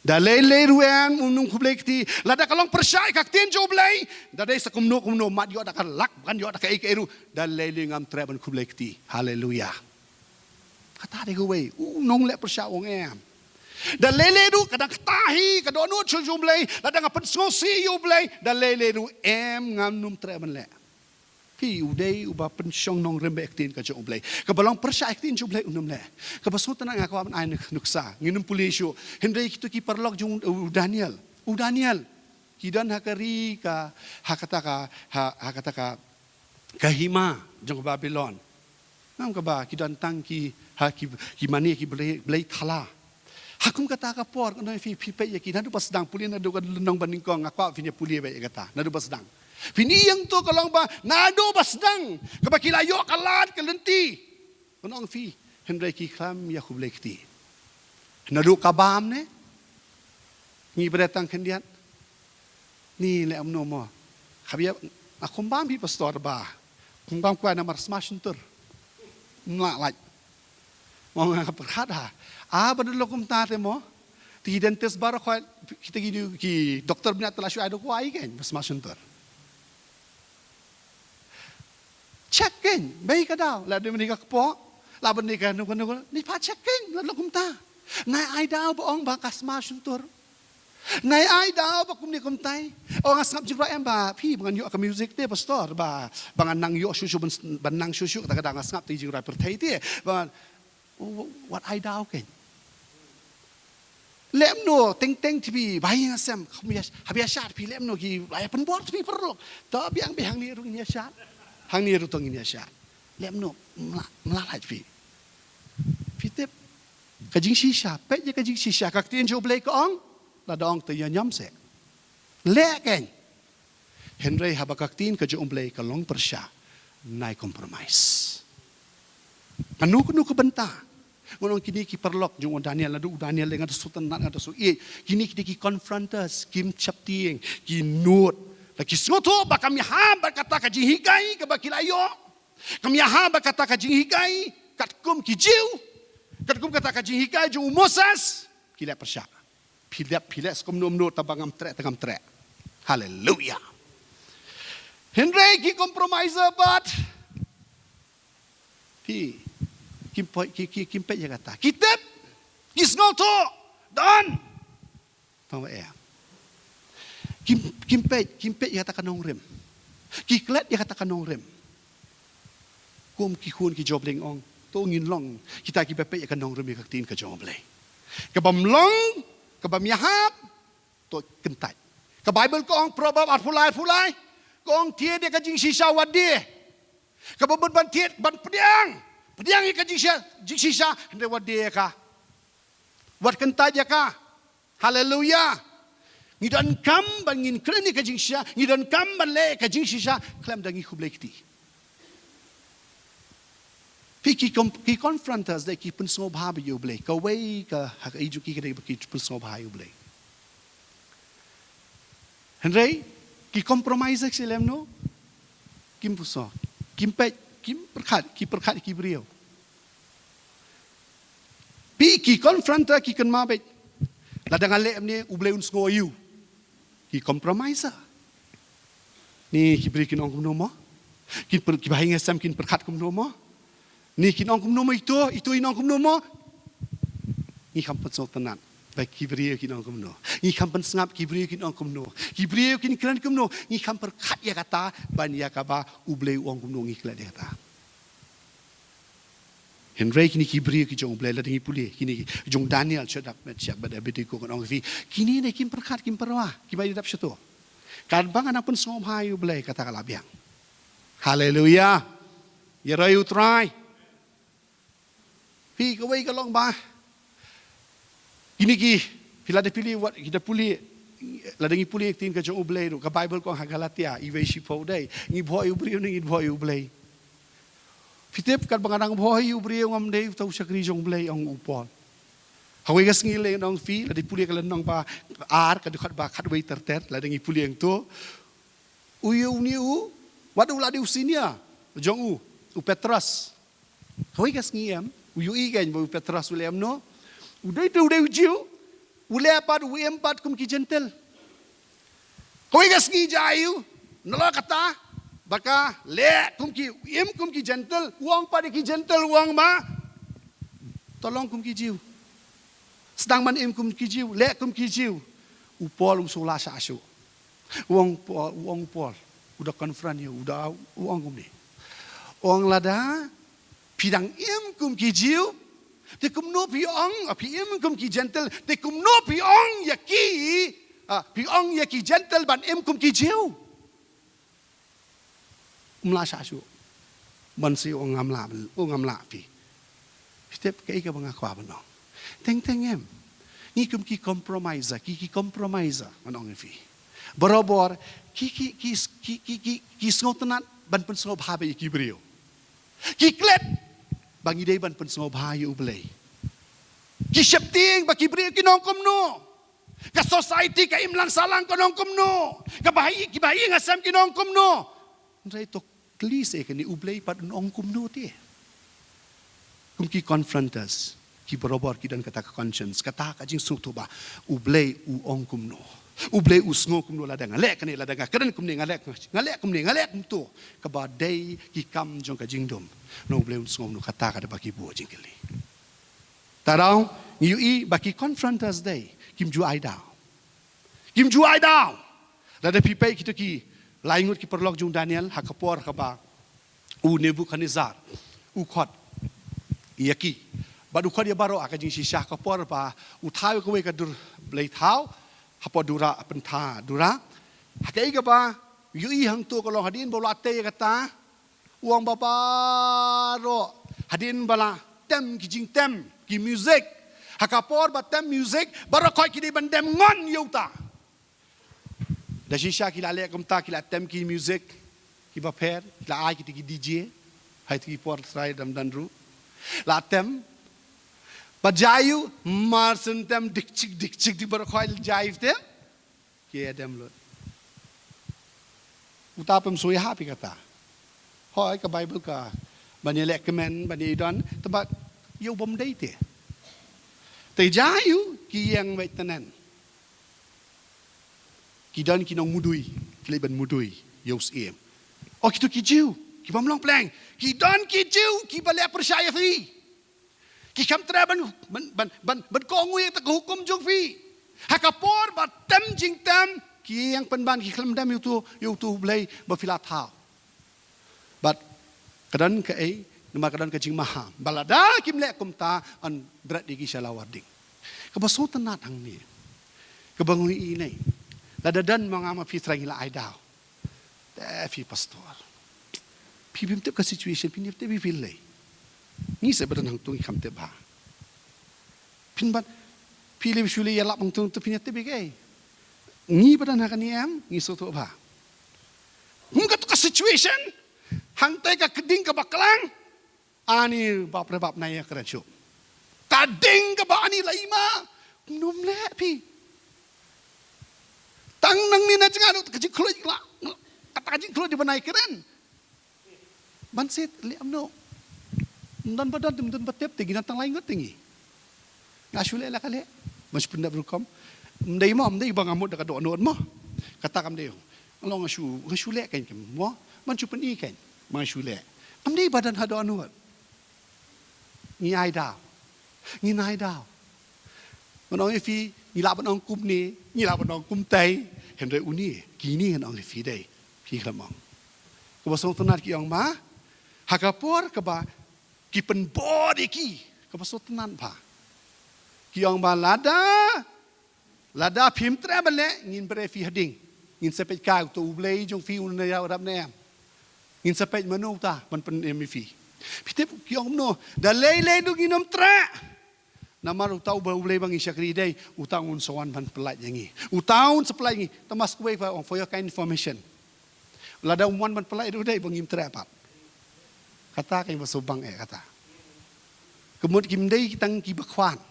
Da lei lei ruh em, um num khublei kti. Lada ka long pyrshah ïa ka ktien jong U Blei, da dei sa kumno kumno, mat ïoh da ka lak, kan ïoh da kaei kaei ruh, da lei lei ngam treh ban khublei kti. Haleluia. Kata dei kawei, u nongleh pyrshah u ong em. Da lei lei ruh ka dang kata hi ka dohnud sha U Blei, lada nga pynsngewsih ïa U Blei, da lei lei ruh em, ngam num treh ban leh. Phi, u dei uba pynshong nongrim bad ïa ka ktien ka jong U Blei. Kaba long pyrshah ïa ka ktien jong U Blei un ym leh. Kaba sngewtynnat nga kwah ban ai nuk-, nuksa. Ngin ym pule shuh. Hynrei kito ki paralok jong u Daniel. U Daniel. Ki don ha ka ri ka, ha kata ka, ha, ha kata ka, ka hima jong ka Babilon. Ngam kaba ki don tang ki, ha ki, ki mane ki blei, blei thala. Ha kum kata ka por, ngan ong ïa phi, phi peit ïa ki, naduh ba sdang, pule naduh ka lynnong banyngkong, nga kwah phin ïa pule beit ïa kata, naduh ba sdang. Phin ïeng to ka long ba, naduh ba sdang, kaba ki la ïoh ka lad ka lynti. Ngan ong ïa phi, hynrei ki khlem ïa khublei kti. Naduh ka bam ne, ngi bret tang khyndiat. Ni leh kumno mo. Kaba ïa, nga khlem bam phi pastor ba. Khlem bam kwai namar sma shyntur. Mla lait. Mo nga pyrkhat ha. Ah, ba dei lok kumta te mo. Te ki dentist baroh khoit, kita ki, ki doktor bniat te la shu ai da kwai kein, ba sma shyntur. Check kein, bei ka daw, la dei mani ka kpoh, la bani ka nuka nuka, ni pa check kein, la lok kumta. Nai ai daw ba ong ba ka sma shyntur. Nai ai daw ba kumne kumtai. O nga sngap jingrwai em ba, phi ba ngan ïoh ka music te pastor, ba, ba ngan nang ïoh shuh shuh ban, ban nang shuh shuh, kata ka daw nga sngap te jingrwai pyrthei te. Ba, wat ai daw kein. Leh kumno, teng teng te phi, ba ïa nga sem, haba ïa, haba ïa shad phi leh kumno ki, ba ïa pynbor te phi paralok. To biang beit hangne ruh ngin ïa shad. Hangne ruh to ngin ïa shad. Leh kumno, mla, mla lait phi. Phi tip, ka jingshisha, peit ïa ka jingshisha, ka ktien jong U Blei ka ong, lada ong te ïa ñiam se. Leh kein. Hynrei haba ka ktien ka jong U Blei ka long pyrshah, nai compromise. Kano kano ka bynta. Ngan ong kine ki paralok jong u Daniel, naduh u Daniel leh nga da sngewtynnat, nga da sngewieit. Kine ki dei ki confronters, kim sheptieng, ki nud. La ki sngewthuh ba kam ïahap bad kata ka jinghikai kaba ki la ïoh. Kam ïahap bad kata ka jinghikai katkum ki Jiw. Katkum kata ka jinghikai jong u Moses. Ki leh pyrshah. Phi leh, phi leh sa kumno kumno, tang ba ngam treh, tang ngam treh. Haleluia. Hynrei ki compromiser pat. Phi, kim poi, ki, ki, kim peit ïa kata. Ki tip, ki sngewthuh, don. Tang ba eh. Kim, kim peit, kim peit ïa kata ka nongrim. Ki klet ïa kata ka nongrim. Kum ki khun ki jong U Blei ong, to ngin long kita kiba peit ïa ka nongrim ïa ka ktien ka jong U Blei. Kabym long, kabym ïahap, to kyntait. Ka Baibl ka ong, Proverb arphew lai, arphew lai, ka ong thied ïa ka jingshisha wat die. Kaba mut ban thied, ban pdiang. Pdiang ïa ka jingshisha, jingshisha, hynrei wat die ïa ka. Wat kyntait ïa ka. Haleluia. Ngi donkam ban ngin kren ïa ka jingshisha, ngi donkam ban leh ïa ka jingshisha, khlem da ngi khublei kti. Phi, ki com-, ki confronters dei ki pynsngewbha bad ïa U Blei. Kawei ka, ha ka ïing jong ki ka dei ba ki pynsngewbha ïa U Blei. Hynrei, ki compromiser ki leh kumno? Kim pyrshah, kim peit, kim pyrkhat, ki pyrkhat ki briew. Phi, ki confronter ki kynmaw beit. Lada nga leh kumne, U Blei un sngew ïa u. Ki compromiser. Ni ki briew kin ong kumno mo? Kin pyr-, ki bahaïing hasem kin pyrkhat kumno mo? Ni kin ong kumno mo ito, ito in ong kumno mo? Ngi kham pynsngewtynnat ba ki briew kin ong kumno. Ngi kham pynsngap ki briew kin ong kumno. Ki briew kin kren kumno. Ngi kham pyrkhat ïa kata ban ïa kaba U Blei u ong kumno ngi klet ïa kata. Hynrei kine ki briew ki jong U Blei, lada ngi pule kine ki jong Daniel, Shadrach, Meshach bad Abednego, ngan ong ïa phi, kine ne kim pyrkhat, kim pyrwa, kim ai dap shato. Katba nga nang pynsngewbha ïa U Blei, kata ka la biang. Haleluia. Ïaroh ïa U Trai. Phi, kawei ka long ba kine ki, phi, lada phi pule, wat, kita pule, lada ngi pule ïa ka ktien ka jong U Blei ruh, ka Baibl ka ong ha Galatia, iwei shiphew, dei ngi bhoh ïa u briew ne ngi bhoh ïa U Blei. Phi tip, katba nga dang bhoh ïa u briew, ngam dei uta u shakri jong U Blei, ong u Paul. Hawei ka sngi lei, ngan ong ïa phi, lada pule ka lynnong ba ar, ka dkhot ba khatwei ter ter, lada ngi pule hangto. U ïa une u, wat u la dei u senior jong u, u Petros. Hawei ka sngi, em, u ïohi kein ba u Petros u leh kumno. U dei, u dei u Jiw, u leh pat, u im pat kum ki Jentil. Hawei ka sngi jia ïa u, nalor kata ba ka leh kum ki, im kum ki Jentil, u ong pat ïa ki Jentil, u ong ba to long kum ki Jiw. Sdang ban im kum ki Jiw, leh kum ki Jiw. U Paul um sngewlah shah shuh. U ong Paul, u ong Paul, u da confront ïa u, u da, u ong kumne. U ong, lada phi dang im kum ki Jiw, te kumno phi ong, phi im kum ki Jentil, te kumno phi ong ïa ki, ah, phi ong ïa ki Jentil ban im kum ki Jiw? Um lah shah shuh. Ban shu ong ngam lah, ong ngam lah phi. Phi tip kaei kaba nga kwah ban ong? Teng teng, em, ngi kum ki compromiser, ki, ki compromiser, ngan ong ïa phi. Barabor ki, ki, ki sngewtynnat ban pynsngewbha bad ïa ki briew. Ki klet ba ngi dei ban pynsngewbha ïa U Blei. Ki sheptieng ba ki briew kin ong kumno. Ka society, ka imlang sahlang kan ong kumno. Ka bahaïing, ki bahaïing hasem kin ong kumno. Hynrei to kylli sa kane, U Blei pat un ong kumno te? Kum ki confronters, ki barabor ki don kata ka conscience, kata ka jingsngewthuh ba U Blei u ong kumno. U Blei u sngew kumno lada nga leh kane, lada nga kren kumne, nga leh, nga leh kumne, nga leh kumto. Kaba dei ki kam jong ka jingdum. Na U Blei un sngew kumno, kata ka dei ba ki buh jingkylli. Te ruh ngi ïohi ba ki confronters dei kim ju ai daw. Kim ju ai daw. Lada phi peit kito ki lai ngut ki paralok jong u Daniel, ha ka por kaba u Nebukhadnessar u khot ïa ki, bad u khot ïa baroh, ha ka jingshisha, ha ka por ba u thaw ïa kawei ka dur blei thaw hapoh Dura, ha Pyntha Dura. Ha kaei kaba u ïohi hangto ka long, hadien ba u la tei ïa kata, u ong ba baroh, hadien ba la tem ki jingtem, ki music, ha ka por ba tem music, baroh khoit ki dei ban dem ngon ïa uta. Da shisha ki la leh kumta, ki la tem ki music kiba pher, ki la ai kito ki D J, ha kito ki por trai dam dan ruh. La tem. Bad jia ïa u, mar shen tem dik chik dik chik, dei baroh khoit jia ïa u tem. Ki ïa dem lut. Uta pym shu ïahap ïa kata. Hooid, ka Baibl ka ban ïaleh kmen, ban ïadon, tangba ïa u bym dei te. Te jia ïa u, ki ïeng wait tenen. Ki don ki nongmudui, ki leit ban mudui ïa u syiem. O, kito ki Jiw, ki bym long pleng. Ki don ki Jiw kiba leh pyrshah ïa phi. Ki kham treh ban, ban, ban, ban, ban kohnguh ïa kata ka hukum jong phi. Ha ka por ba tem jingtem, ki ïeng pynban, ki khlem dem ïa uto, ïa uto u Blei ba phi la thaw. Bad ka don kaei, namar ka don ka jingmaham ba lada kim leh kumta, yn bret ïa ki sha lawar ding. Kaba sngewtynnat hangne, kaba ngi ïohi ne, lada don ma nga ma phi, Trai, ngi la ai daw. Te phi pastor, phi phim tip ka situation, phin ïa tip ïa phi lei. Ngi sa ba don hangto ngi kham tip bha. Phin ban, phi lei shu leit ïalap hangto, to phin ïa tip ïa kaei? Ngi ba don ha kane, em, ngi sngewthuh bha. Kum kato ka situation, hangtei ka ding kaba klang. Ani bap re bap, nai ïa kren shuh. Ka ding kaba ani la i ma, ym leh phi. Tang nangne na jngai ruh ka jingkhluit la, kata ka jingkhluit dei ban ai kren. Ban shet leh kumno? Ym don ba don, ym don ba tip, te ngi don tang lai ngut te ngi. Nga shu leh la ka leh. Ban shu pyndep rukom. Ym dei mo, ym dei ba nga mut da ka dohnud mo. Kata kam dei. Nga long nga shu, nga shu leh kein kum mo. Ban shu pyni kein. Nga shu leh. Ym dei ba don ha dohnud. Ngi ai daw. Ngi ai daw. Ngan ong ïa phi, ngi lah ban ong kumne, ngi lah ban ong kumtai. Hynrei une, kine ngan ong ïa phi dei. Phi khlem ong. Kaba sngewtynnat ki ong ma, ha ka por kaba ki pynbor ïa ki, kaba sngewtynnat bha. Ki ong ba lada, lada phim treh ban leh, ngin bret ïa phi ha ding. Ngin sa peit kai uto U Blei jong phi un ïarap ne em. Ngin sa peit mano uta ban pynim ïa phi. Phi tip ki ong kumno, da lei lei ruh ngin ym treh. Namar uta uba U Blei ba ngi shakri dei, uta un sa wan ban pyllait ïa ngi. Uta un sa pyllait ngi. Te mas kawei pat ong, for your kind information. Lada um wan ban pyllait ruh dei ba ngim treh pat. Kata ka ba sngewbang eh kata. Ka mut kim dei tang kiba khwan.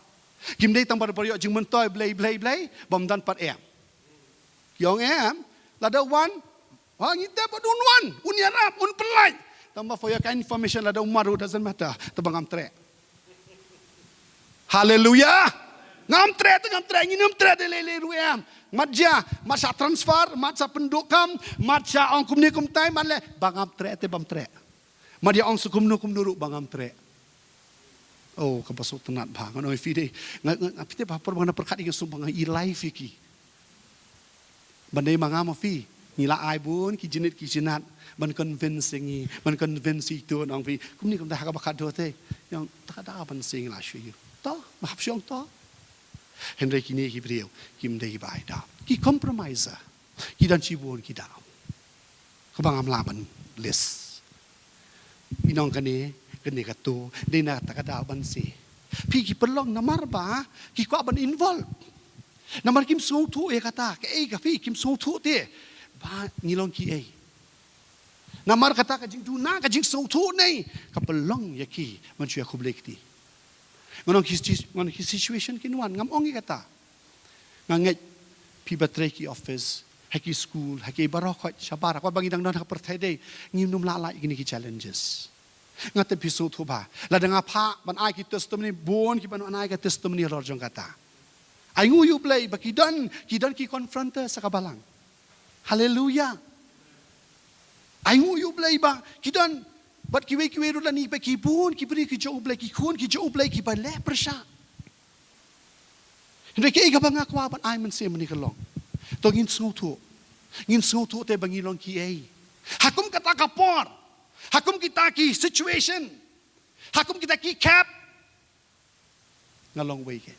Kim dei tang ba ïoh jingmyntoi Blei Blei Blei, bym don pat em. Ki ong em, lada wan, ha, ngi tip ba un wan, un ïarap, un pyllait. Tangba for your kind information, lada um wan ruh doesn't matter, te ba ngam treh. Haleluya. Ngam treh te ngam treh, ngin ym treh da lei lei ruh em. Mat ja, mat sa transfer, mat sa pynduh kam, mat sa ong kumne kumtai, mat leh, ba ngam treh te bym treh. Mat ïa ong sa kumno kumno ruh ba ngam treh. Oh, kaba sngewtynnat bha, ngan ong ïa phi dei. Nga, nga, nga, phi tip ha por ba nga pyrkhat ïa ki sngewbha nga ïa life ïa ki. Ban dei ma nga ma phi, ngi la ai bun ki jingit ki jingat ban convince ïa ngi, ban convince ïa ito, ngan ong phi, kumne kumta ha kaba khatduh te. Ïa ong, ta ka daw ban sing la shu ïa. To, ma hap shong to. Hynrei kine ki briew kim dei ba ai daw. Ki compromiser. Ki don shibun ki daw. Kaba ngam lah ban list. Ki ong kane, kane kato, dei na kata ka daw ban sing. Phi, ki pynlong namar ba ki kwah ban involve. Namar kim sngewthuh ïa kata, kaei ka phi, kim sngewthuh te ba ngi long kiei. Namar kata ka jingduna, ka jingsngewthuh ne, ka pynlong ïa ki ban shu ïa khublei kti. Ngan ong ki situ-, ngan ong ki situation kin wan, ngam ong ïa kata. Nga ngeit phi ba trei ki office, ha ki school, ha ki baroh khoit shabar, ha kaba ngi dang don ha ka pyrthei dei, ngim nym lah lait kine ki challenges. Nga tip phi sngewthuh bha. Lada nga phah ban ai ki testimony, bun kiban wan ai ka testimony halor jong kata. Ai nguh ïa U Blei ba ki don, ki don ki confronter sa ka balang. Haleluya. Ai nguh ïa U Blei ba ki don, bad kiwei kiwei ruh lane ba ki bun ki briew ki jong U Blei, ki khun ki jong U Blei kiba leh pyrshah. Hynrei kaei kaba nga kwah ban ai mynsiem mynne ka long, to ngin sngewthuh. Ngin sngewthuh te ba ngi long kiei. Ha kum kata ka por, ha kum kita ki situation, ha kum kita ki khep, nga long uwei kein.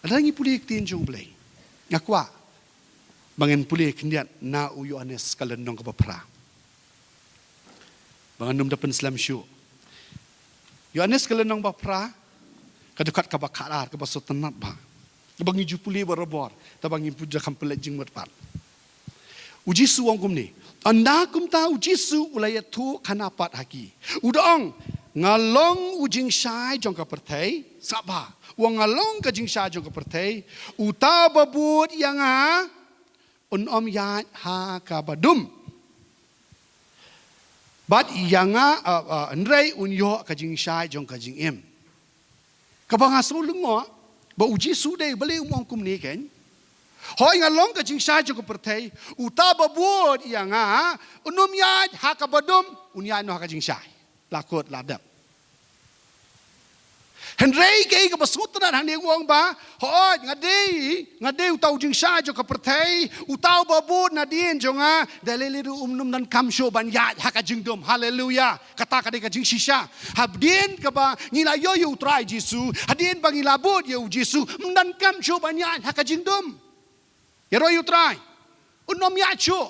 Lada ngi pule ïa ka ktien jong U Blei, nga kwah ba ngin pule khyndiat na u Ïoannis ka lynnong kaba phra. Ba ngan nym da pynslem shuh. Ïoannis ka lynnong ba phra, ka dkhot kaba khatar, kaba sngewtynnat bha. Kaba ngi ju pule barabor, te ba ngim pu-, da kham pynleit jingmut pat. U Jisu u ong kumne. Ynda kumta U Jisu u la ïathuh khana pat ha ki, u da ong, nga long u jingshai jong ka pyrthei, sngap bha. U ong, nga long ka jingshai jong ka pyrthei, uta ba bud ïa nga, un ym ïaid ha kaba dum. Bad ïa nga, uh, uh, hynrei un ïoh ka jingshai jong ka jingim. Kaba nga sngewlyngngoh, ba U Jisu dei, balei um ong kumne kein. Hooid nga long ka jingshai jong ka pyrthei, uta ba bud ïa nga, un ym ïaid ha kaba dum, un ïaid noh ha ka jingshai. La kut, la dep. Hynrei kaei kaba sngewtynnat hangne u ong ba, hooid, nga dei, nga dei uta u jingshai jong ka pyrthei, uta uba bud nadien jong nga, da lei lei ruh um nym donkam shuh ban ïaid ha ka jingdum. Haleluya. Kata ka dei ka jingshisha. Hadien kaba ngi la ïoh ïa U Trai Jisu, hadien ba ngi la bud ïa U Jisu, ym donkam shuh ban ïaid ha ka jingdum. Ïaroh ïa U Trai. Un ym ïaid shuh.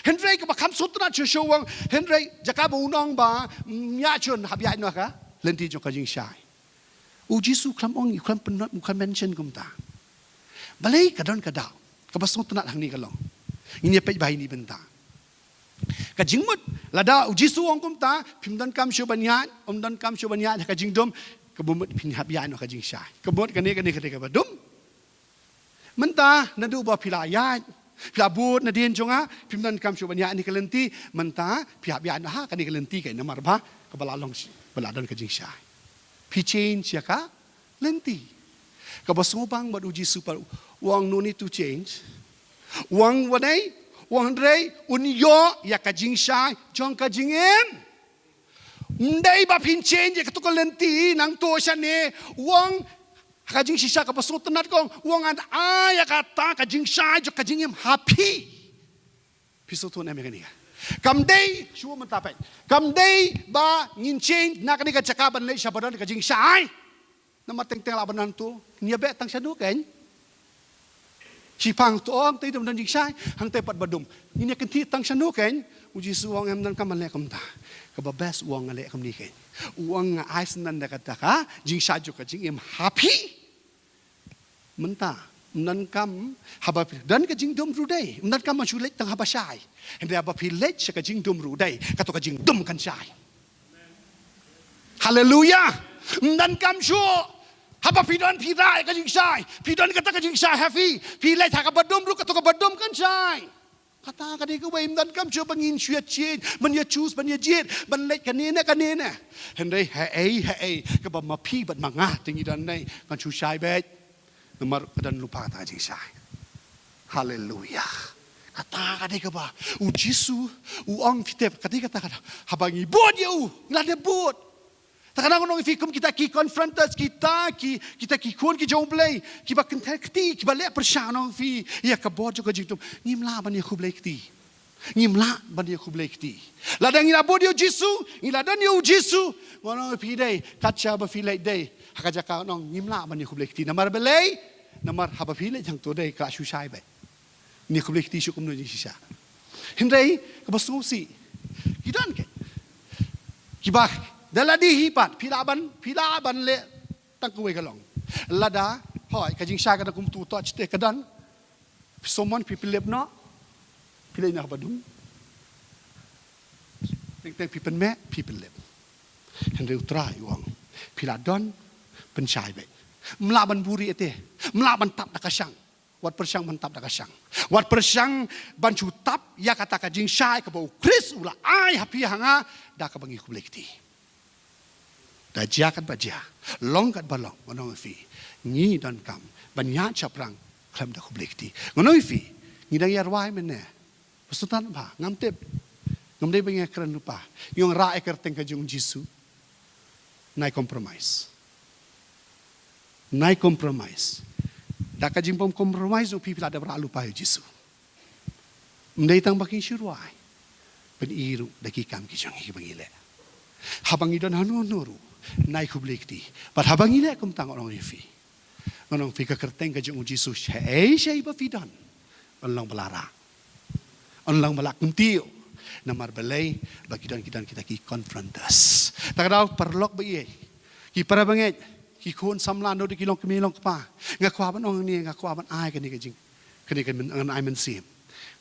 Hynrei kaba kham sngewtynnat shuh shuh u ong, hynrei jaka ba un ong ba, mm, ym ïaid shuh, hap ïaid noh ha ka lynti jong ka jingshai. U Jisu u khlem ong, u khlem pyn-, u khlem mention kumta. Balei? Ka don ka daw. Kaba sngewtynnat hangne ka long. Ngin ïa peit bha ïa kane ka bynta. Ka jingmut, lada U Jisu u ong kumta, phim donkam shuh ban ïaid, ym donkam shuh ban ïaid ha ka jingdum, kaba mut phin hap ïaid noh ha ka jingshai. Kaba mut kane, kane, kane kaba dum. Mynta, naduh ba phi la ïaid, phi la bud nadien jong nga, phim donkam shuh ban ïaid ha kane ka lynti, mynta, phi hap ïaid noh ha kane ka lynti kein namar ba, kaba la long shi-, ba la don ka jingshai. Phi change ïa ka lynti. Kaba sngewbang bad U Jisu pat, u ong no need to change. U ong wat ei, u ong hynrei, un ïoh ïa ka jingshai jong ka jingim. Ym dei ba phin change ïa kato ka lynti, nangto shane, u ong, Ha ka jingshisha kaba sngewtynnat kong, u ong ngan ai ïa kata ka jingshai jong ka jingim ha phi. Phi sngewthuh ne em ïa kane ka? Kam dei, shu mynta peit. Kam dei ba ngin change na kane ka jaka ban leit sha ba don ka jingshai. Namar teng teng lah ban nang tu. Ngin ïa beh tang shano keiñ? Shiphang to ong te dum don jingshai, hangte pat ba dum. Ngin ïa kynthih tang shano keiñ? U Jisu u ong em donkam ban leh kumta. Kaba best u ong nga leh kumne keiñ. U ong nga ai sngewtynnat da kata ka jingshai jong ka jingim ha phi. Mynta, ym donkam haba phi don ka jingdum ruh dei, ym donkam ban shu leit tang haba shai. Hynrei haba phi leit sha ka jingdum ruh dei, kato ka jingdum kan shai. Haleluya. Ym donkam shuh haba phi don phi rah ïa ka jingshai, phi don kata ka jingshai ha phi, phi leit ha kaba dum ruh, kato kaba dum kan shai. Kata ka dei kawei, ym donkam shuh ba ngin shu ïa change, ban ïa choose, ban ïa jied, ban leit kane ne kane ne. Hynrei haei haei kaba ma phi bad ma nga te ngi don ne, kan shu shai beit. Namar ka don lypa kata ka jingshai. Haleluya. Kata ka dei kaba u Jisu u ong, phi tip, ka dei kata ka dei. Haba ngi bud ïa u, ngi la dep bud. Te kane ngan ong ïa phi kum kita ki confronters, kita ki, kita ki khun ki jong U Blei, kiba kynther kti, kiba leh pyrshah, ngan ong ïa phi ïa ka bor jong ka jingdum. Ngim lah ban ïa khublei kti. Ngim lah ban ïa khublei kti. Lada ngi la bud ïa u Jisu, ngi la don ïa u Jisu, ngan ong ïa phi dei, kat shaba phi leit dei ha ka jaka, ngan ong ngim lah ban ïa khublei kti. Namar balei? Namar haba phi leit hangto dei ka shu shai beit. Ngi khublei kti shuh kumno jingshisha. Hynrei kaba sngewsih, ki don keiñ kiba, da lade hi pat phi lah ban, phi lah ban leh tang kawei ka long. Lada hoi ka jingshai ka don kumtu, to chite ka don. Phi sumon, phi pynlip noh, phi leit noh ba dum. Teng teng phi pynmeh, phi pynlip. Hynrei U Trai u ong, phi la don, pynshai beit. Ym lah ban buhrieh te, ym lah ban tap da ka shang. Wat pyrshang ban tap da ka shang. Wat pyrshang ban shu tap ïa kata ka jingshai kaba U Khrist u la ai ha phi ha nga, da kaba ngi khublei kti. Da jia katba jia, long katba long, ngan ong ïa phi, ngi donkam ban ïaid shaphrang khlem da khublei kti. Ngan ong ïa phi, ngi dang ïa rwai mynne. Ba sngewtynnat bha, ngam tip. Ngam dei ba ngi ïa kren lypa. Ngi ong rah ïa ka kyrteng ka jong U Jisu. Nai compromise. Nai compromise. Da ka jingbym compromise jong phi, phi la dep rah lypa ïa U Jisu. Ym dei tang ba kin shu rwai, ban ïohi ruh da ki kam ki jong ngi kiba ngi leh. Haba ngi don hano hano ruh, nai khublei kti. Bad haba ngi leh kumta, ngan ong ïa phi, ngan ong ïa phi, ka kyrteng ka jong U Jisu, shaei shaei ba phi don, yn long ba la rah, yn long ba la kyntiew. Namar balei? Ba ki don, ki don kita ki confronters. Ta ka daw, paralok ba ïeit, ki para bangeit, ki khun samla, naduh ki long kmie long kpa, nga kwah ban ong hangne, nga kwah ban ai kane ka jing, kane ka myn-, ngan ai mynsiem.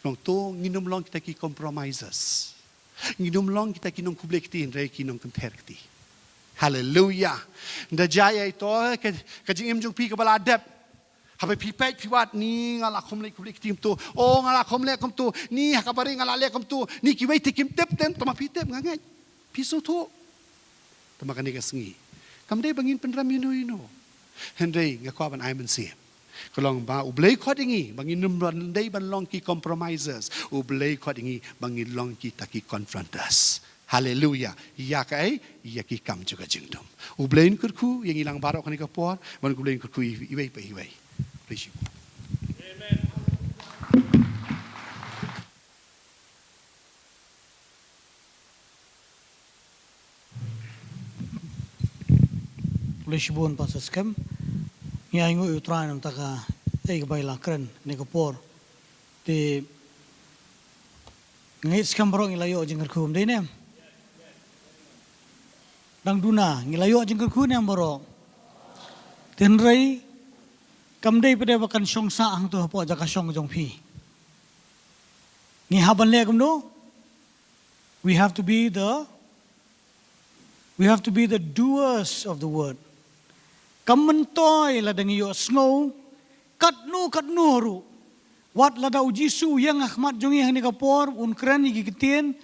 Long to ngin ym long kita ki compromisers. Ngin ym long kita ki nongkhublei kti, hynrei ki nongkynther kti. Haleluya. Nda jia ïa ito, ka, ka jingim jong phi kaba la dep. Haba phi peit phi wad, ni nga la kham leh khublei kti kumto. O, nga la kham leh kumto. Ni ha kaba ri nga la leh kumto. Ni kiwei te kim tip, tang ma phi tip, nga ngeit. Phi sngewthuh. Te ma kane ka sngi, kam dei ba ngin pynrem ïano ïano. Hynrei nga kwah ban ai mynsiem. Ka long ba U Blei khot ïa ngi ba ngin ym dei ban long ki compromisers. U Blei khot ïa ngi ba ngin long kita ki confronters. Haleluya. Ïa kaei? Ïa ki kam jong ka jingdum. U Blei un kyrkhu ïa ngi lang baroh kane ka por, ban U Blei un kyrkhu iwei pa iwei. Praise you. Khublei shibun Pastor Skhem. Ngi ainguh ïa U Trai namar ka, eh, kaba la kren kane ka por. Te ngi skhem baroh ngi la ïoh jingkyrkhu, ym dei ne em? Dang duna ngi la ïoh jingkyrkhu ne em baroh? Te hynrei kam dei pat de ba kan shong sah hangto hapoh jaka shong jong phi. Ngi hap ban leh kumno? We have to be the, we have to be the doers of the word. Kam myntoi lada ngi ïohsngew katno katno ruh. Wat lada U Jisu u ïeng ha khmat jong ngi ha kane ka por, un kren ïa ki ktien,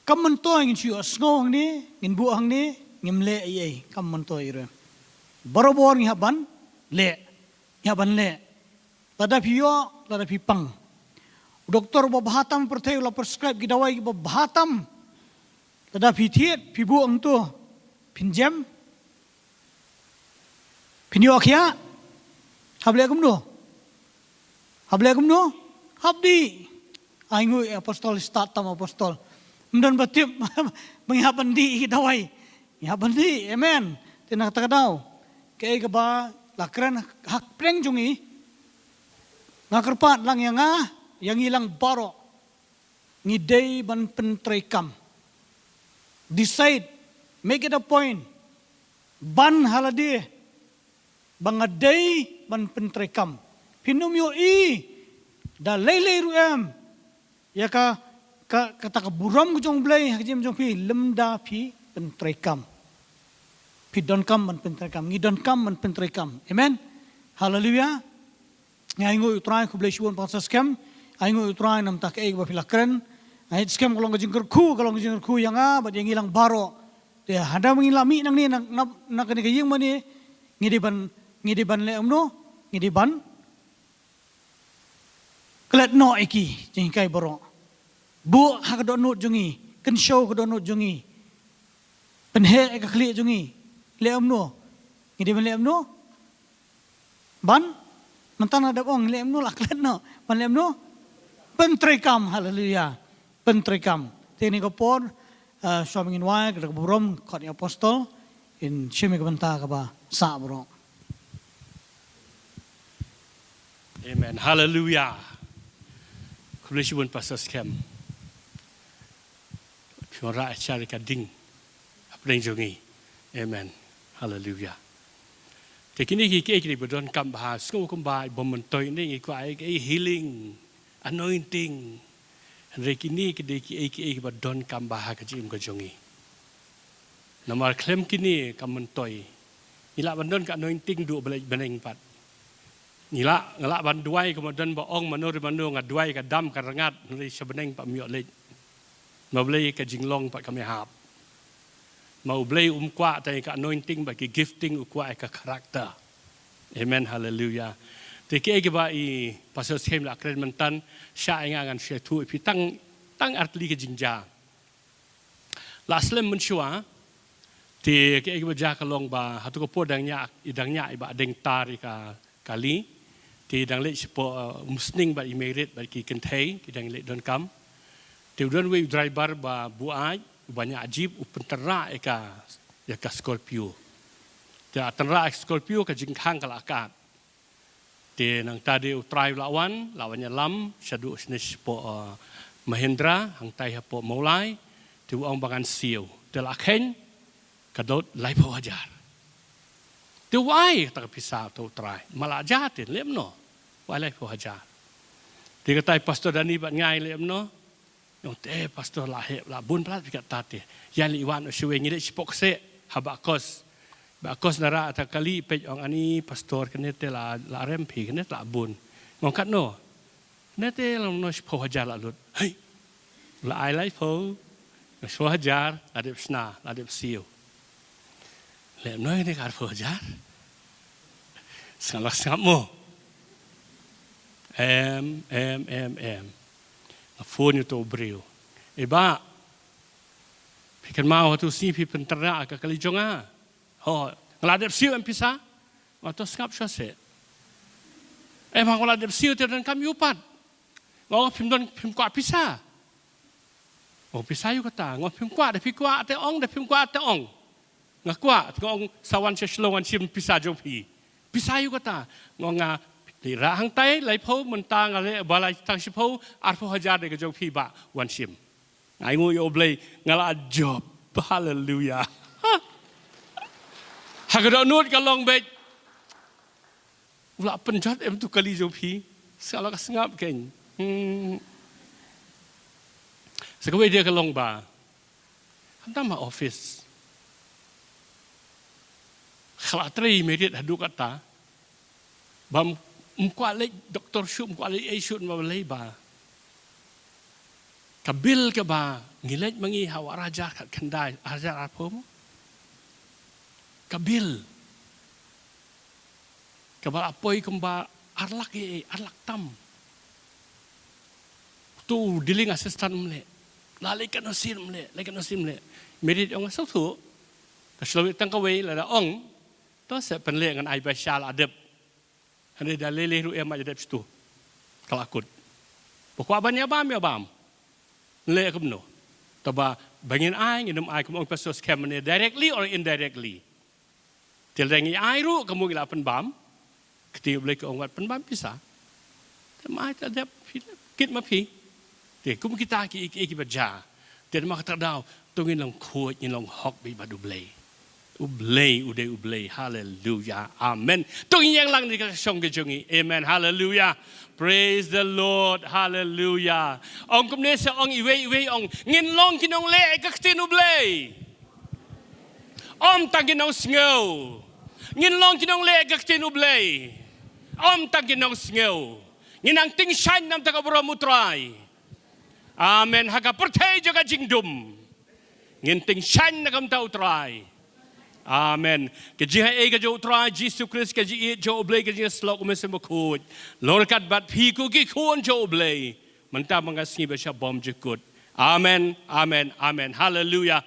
kam myntoi ngin shu ïohsngew hangne, ngin buh hangne, ngim leh ei ei, kam myntoi ruh. Barabor ngi hap ban leh, ngi hap ban leh. Lada phi ïoh, lada phi pang. U doktor uba bha tam ha pyrthei u la prescribe ki dawai kiba bha tam. Lada phi thied, phi buh hangto, phin jem. Phin ïoh khia. Hap leh kumno? Hap leh kumno? Hap dih. Ai nguh i apostol, stad tam apostol. Ym don ba tip ba ngi hap ban dih ïa ki dawai. Ngi hap ban dih. Amen. Te na kata ka daw, kaei kaba la kren ha pdeng jong ngi, nga kyrpad lang ïa nga, ïa ngi lang baroh, ngi dei ban pyntreikam. Decide, make it a point, ban ha lade ba nga dei ban pyntreikam. Phin ym ïohi da lei lei ruh em ïa ka, ka, kata ka burom ka jong U Blei ha ka jingim jong phi lymda phi pyntreikam. Phi donkam ban pyntreikam, ngi donkam ban pyntreikam. Amen. Haleluia. Ngi ai nguh ïa U Trai, khublei shibun Pastor Skhem. Ai nguh ïa U Trai namar kaei kaba phi la kren. Ai skhem ka long ka jingkyrkhu, ka long ka jingkyrkhu ïa nga bad ïa ngi lang baroh. Te haba ngi la mih nangne na, na, na kane ka ïing mane, ngi dei ban, ngi dei ban leh kumno? Ngi dei ban klet noh ïa ki jinghikai baroh. Buh ha ka dohnud jong ngi, kynshew ka dohnud jong ngi, pynheh ïa ka khlieh jong ngi. Leh kumno? Ngi dei ban leh kumno? Ban, mynta nga dep ong leh kumno, la klet noh. Ban leh kumno? Pyntreikam, haleluia. Pyntreikam. Te kane ka por, eh, shuwa ba ngin wai, ka da ka burom, khot ïa apostol, in shim ïa ka bynta kaba sah baroh. Amen. Haleluia. Khublei shibun Pastor Skhem. Phi wanrah ïa ka ding hapdeng jong ngi. Amen. Haleluia. Te kine ki, ki, ki ba donkam bha, sngew kumba i bym myntoi ne ngi kwah ïa ka healing, anointing. Hynrei kine ki dei ki, ki, ki ba donkam bha ha ka jingim ka jong ngi. Namar khlem kine kam myntoi. Ngi lah ban don ka anointing duh ba leit bneng pat. Ngi lah, nga lah ban duwai, kumba don ba ong, mano re mano, nga duwai ka dam ka rngat, hynrei sha bneng pat ym ïoh leit. Ma balei? Ka jinglong pat kam ïahap. Ma U Blei um kwah tang ïa ka anointing bad ki gifting, u kwah ïa ka character. Amen, haleluia. Te kiei kiba i Pastor Skhem la kren mynta, shah ïa nga ngan share thuh ïa phi tang, tang artylli ka jingjia. La slem mynshuwa, te kiei kiba jia ka long ba, hato ka por dang ñiah, i dang ñiah i Bah Dengtar ïa ka kali, te i dang leit shapoh, uh, Umsning bad i Meirit bad ki kynthei, ki dang leit donkam. Te u don uwei u driver ba buaid, uba ñiah jeep, u pyntynrah ïa ka, ïa ka Scorpio. Te la tynrah ïa ka Scorpio, ka jingkhang ka la kat. Te nangta de U Trai u la wan, la wan ïalam shaduh shane shapoh, uh, Mahindra, hangtai hapoh Mawlai, te u ong ba ngan siew. Te la kheiñ, ka dot laiphew hajar. Te u ai kata ka pisa, te U Trai, ma la jia te leh kumno? U ai laiphew hajar. Te katai Pastor Dani bad nga ngi leh kumno? Nga ong te, eh, Pastor, la heh, la bun palat phi katta te. Ïa leit wan u shuwe, ngi leit shapoh kseh ha Bah Kos. Bah Kos, na rah kata ka kali, peit, ong, ani Pastor, kane te la, la rem phi, kane te la bun. Nga ong katno? Kane te la, no, shiphew hajar la lut. Hei. La ai laiphew, shiphew hajar, la dep shna, la dep siew. Leh kumno ïa kane ka arphew hajar? Sngap la sngap mo. Em, em, em, em. Nga phone ïa uto u briew. Eh, Bah, phi kynmaw hato sngi phi pyntynrah ïa ka kali jong nga? Ho, nga la dep siew, em pisa? Nga ong to sngap shuwa seh. Eh, ma nga la dep siew te donkam ïa u pat. Nga ong phim don, phim kwah pisa? Ong pisa ïa u kata. Nga ong phim kwah, da phi kwah te ong, da phim kwah te ong. Nga kwah, te nga ong sa wan sha Shillong wan shim pisa jong phi. Pisa ïa u kata. Nga ong nga leit rah hangtai laiphew, mynta nga leh ba lai tang shiphew, arphew hajar de ka jong phi Bah, wan shim. Nga ainguh ïa U Blei, nga la jop. Haleluia. Ha ka dohnud ka long beit, u la pynjot em uto u kali jong phi? Sngap la ka sngap keiñ. Hmm. Sa kawei de ka long ba, khamtam ha office, ka la trei i Meirit haduh katta ba ym, ym kwah leit doktor shuh, ym kwah leit ei shuh, namar balei? Ba ka bill kaba ngi leit ma ngi ha u ar hajar khatkhyndai, ar hajar arphew mo. Ka bill kaba la poi kumba ar lak, eh, ar lak tam. Uto u dealing assistant um leh. La leit katno sien um leh, leit katno sien um leh. Meirit ong sngewthuh. Ka shu leit tang kawei, lada ong To se pynleh ngan ai ba shal adep. Hynrei da lele ruh em ai adep stu. Kala kut. Ba kwah ban ïa bam ïa bam. Leh kumno. Taba ba ngin ai ngin ym ai kum ong pastor skhem ne directly or indirectly. Te lada ngi ai ruh ka mut ngi la pynbam. Kti U Blei ka ong wat pynbam pisa. Te ma ai ta dep phi kit ma phi. Te kum kita ki ki ki ba ja. Te ma kata daw to ngin long khuid ngin long hok bad U Blei. U Blei u dei U Blei. Haleluya. Amen. To ngin ïeng lang ni ka shong ka jong ngi. Amen. Haleluya. Praise the Lord. Haleluya. Ong kumne se ong iwei iwei ong ngin long ki nongleh ka ktien U Blei. Ym tang ki nongsngew. Ngin long ki nongleh ka ktien U Blei. Ym tang ki nongsngew. Ngin nang tyngshaiñ namar ka burom U Trai. Amen. Ha ka pyrthei jong ka jingdum. Ngin tyngshaiñ na ka bynta U Trai. Amen. Ka jinghaei ka jong U Trai Jisu Khrist, ka jingïeit jong U Blei, ka jingïasyllok U Mynsiem Bakhuid. Long ryngkat bad phi ko ki khun jong U Blei. Mynta man ka sngi bad sha bymjukut. Amen. Amen. Amen. Haleluya.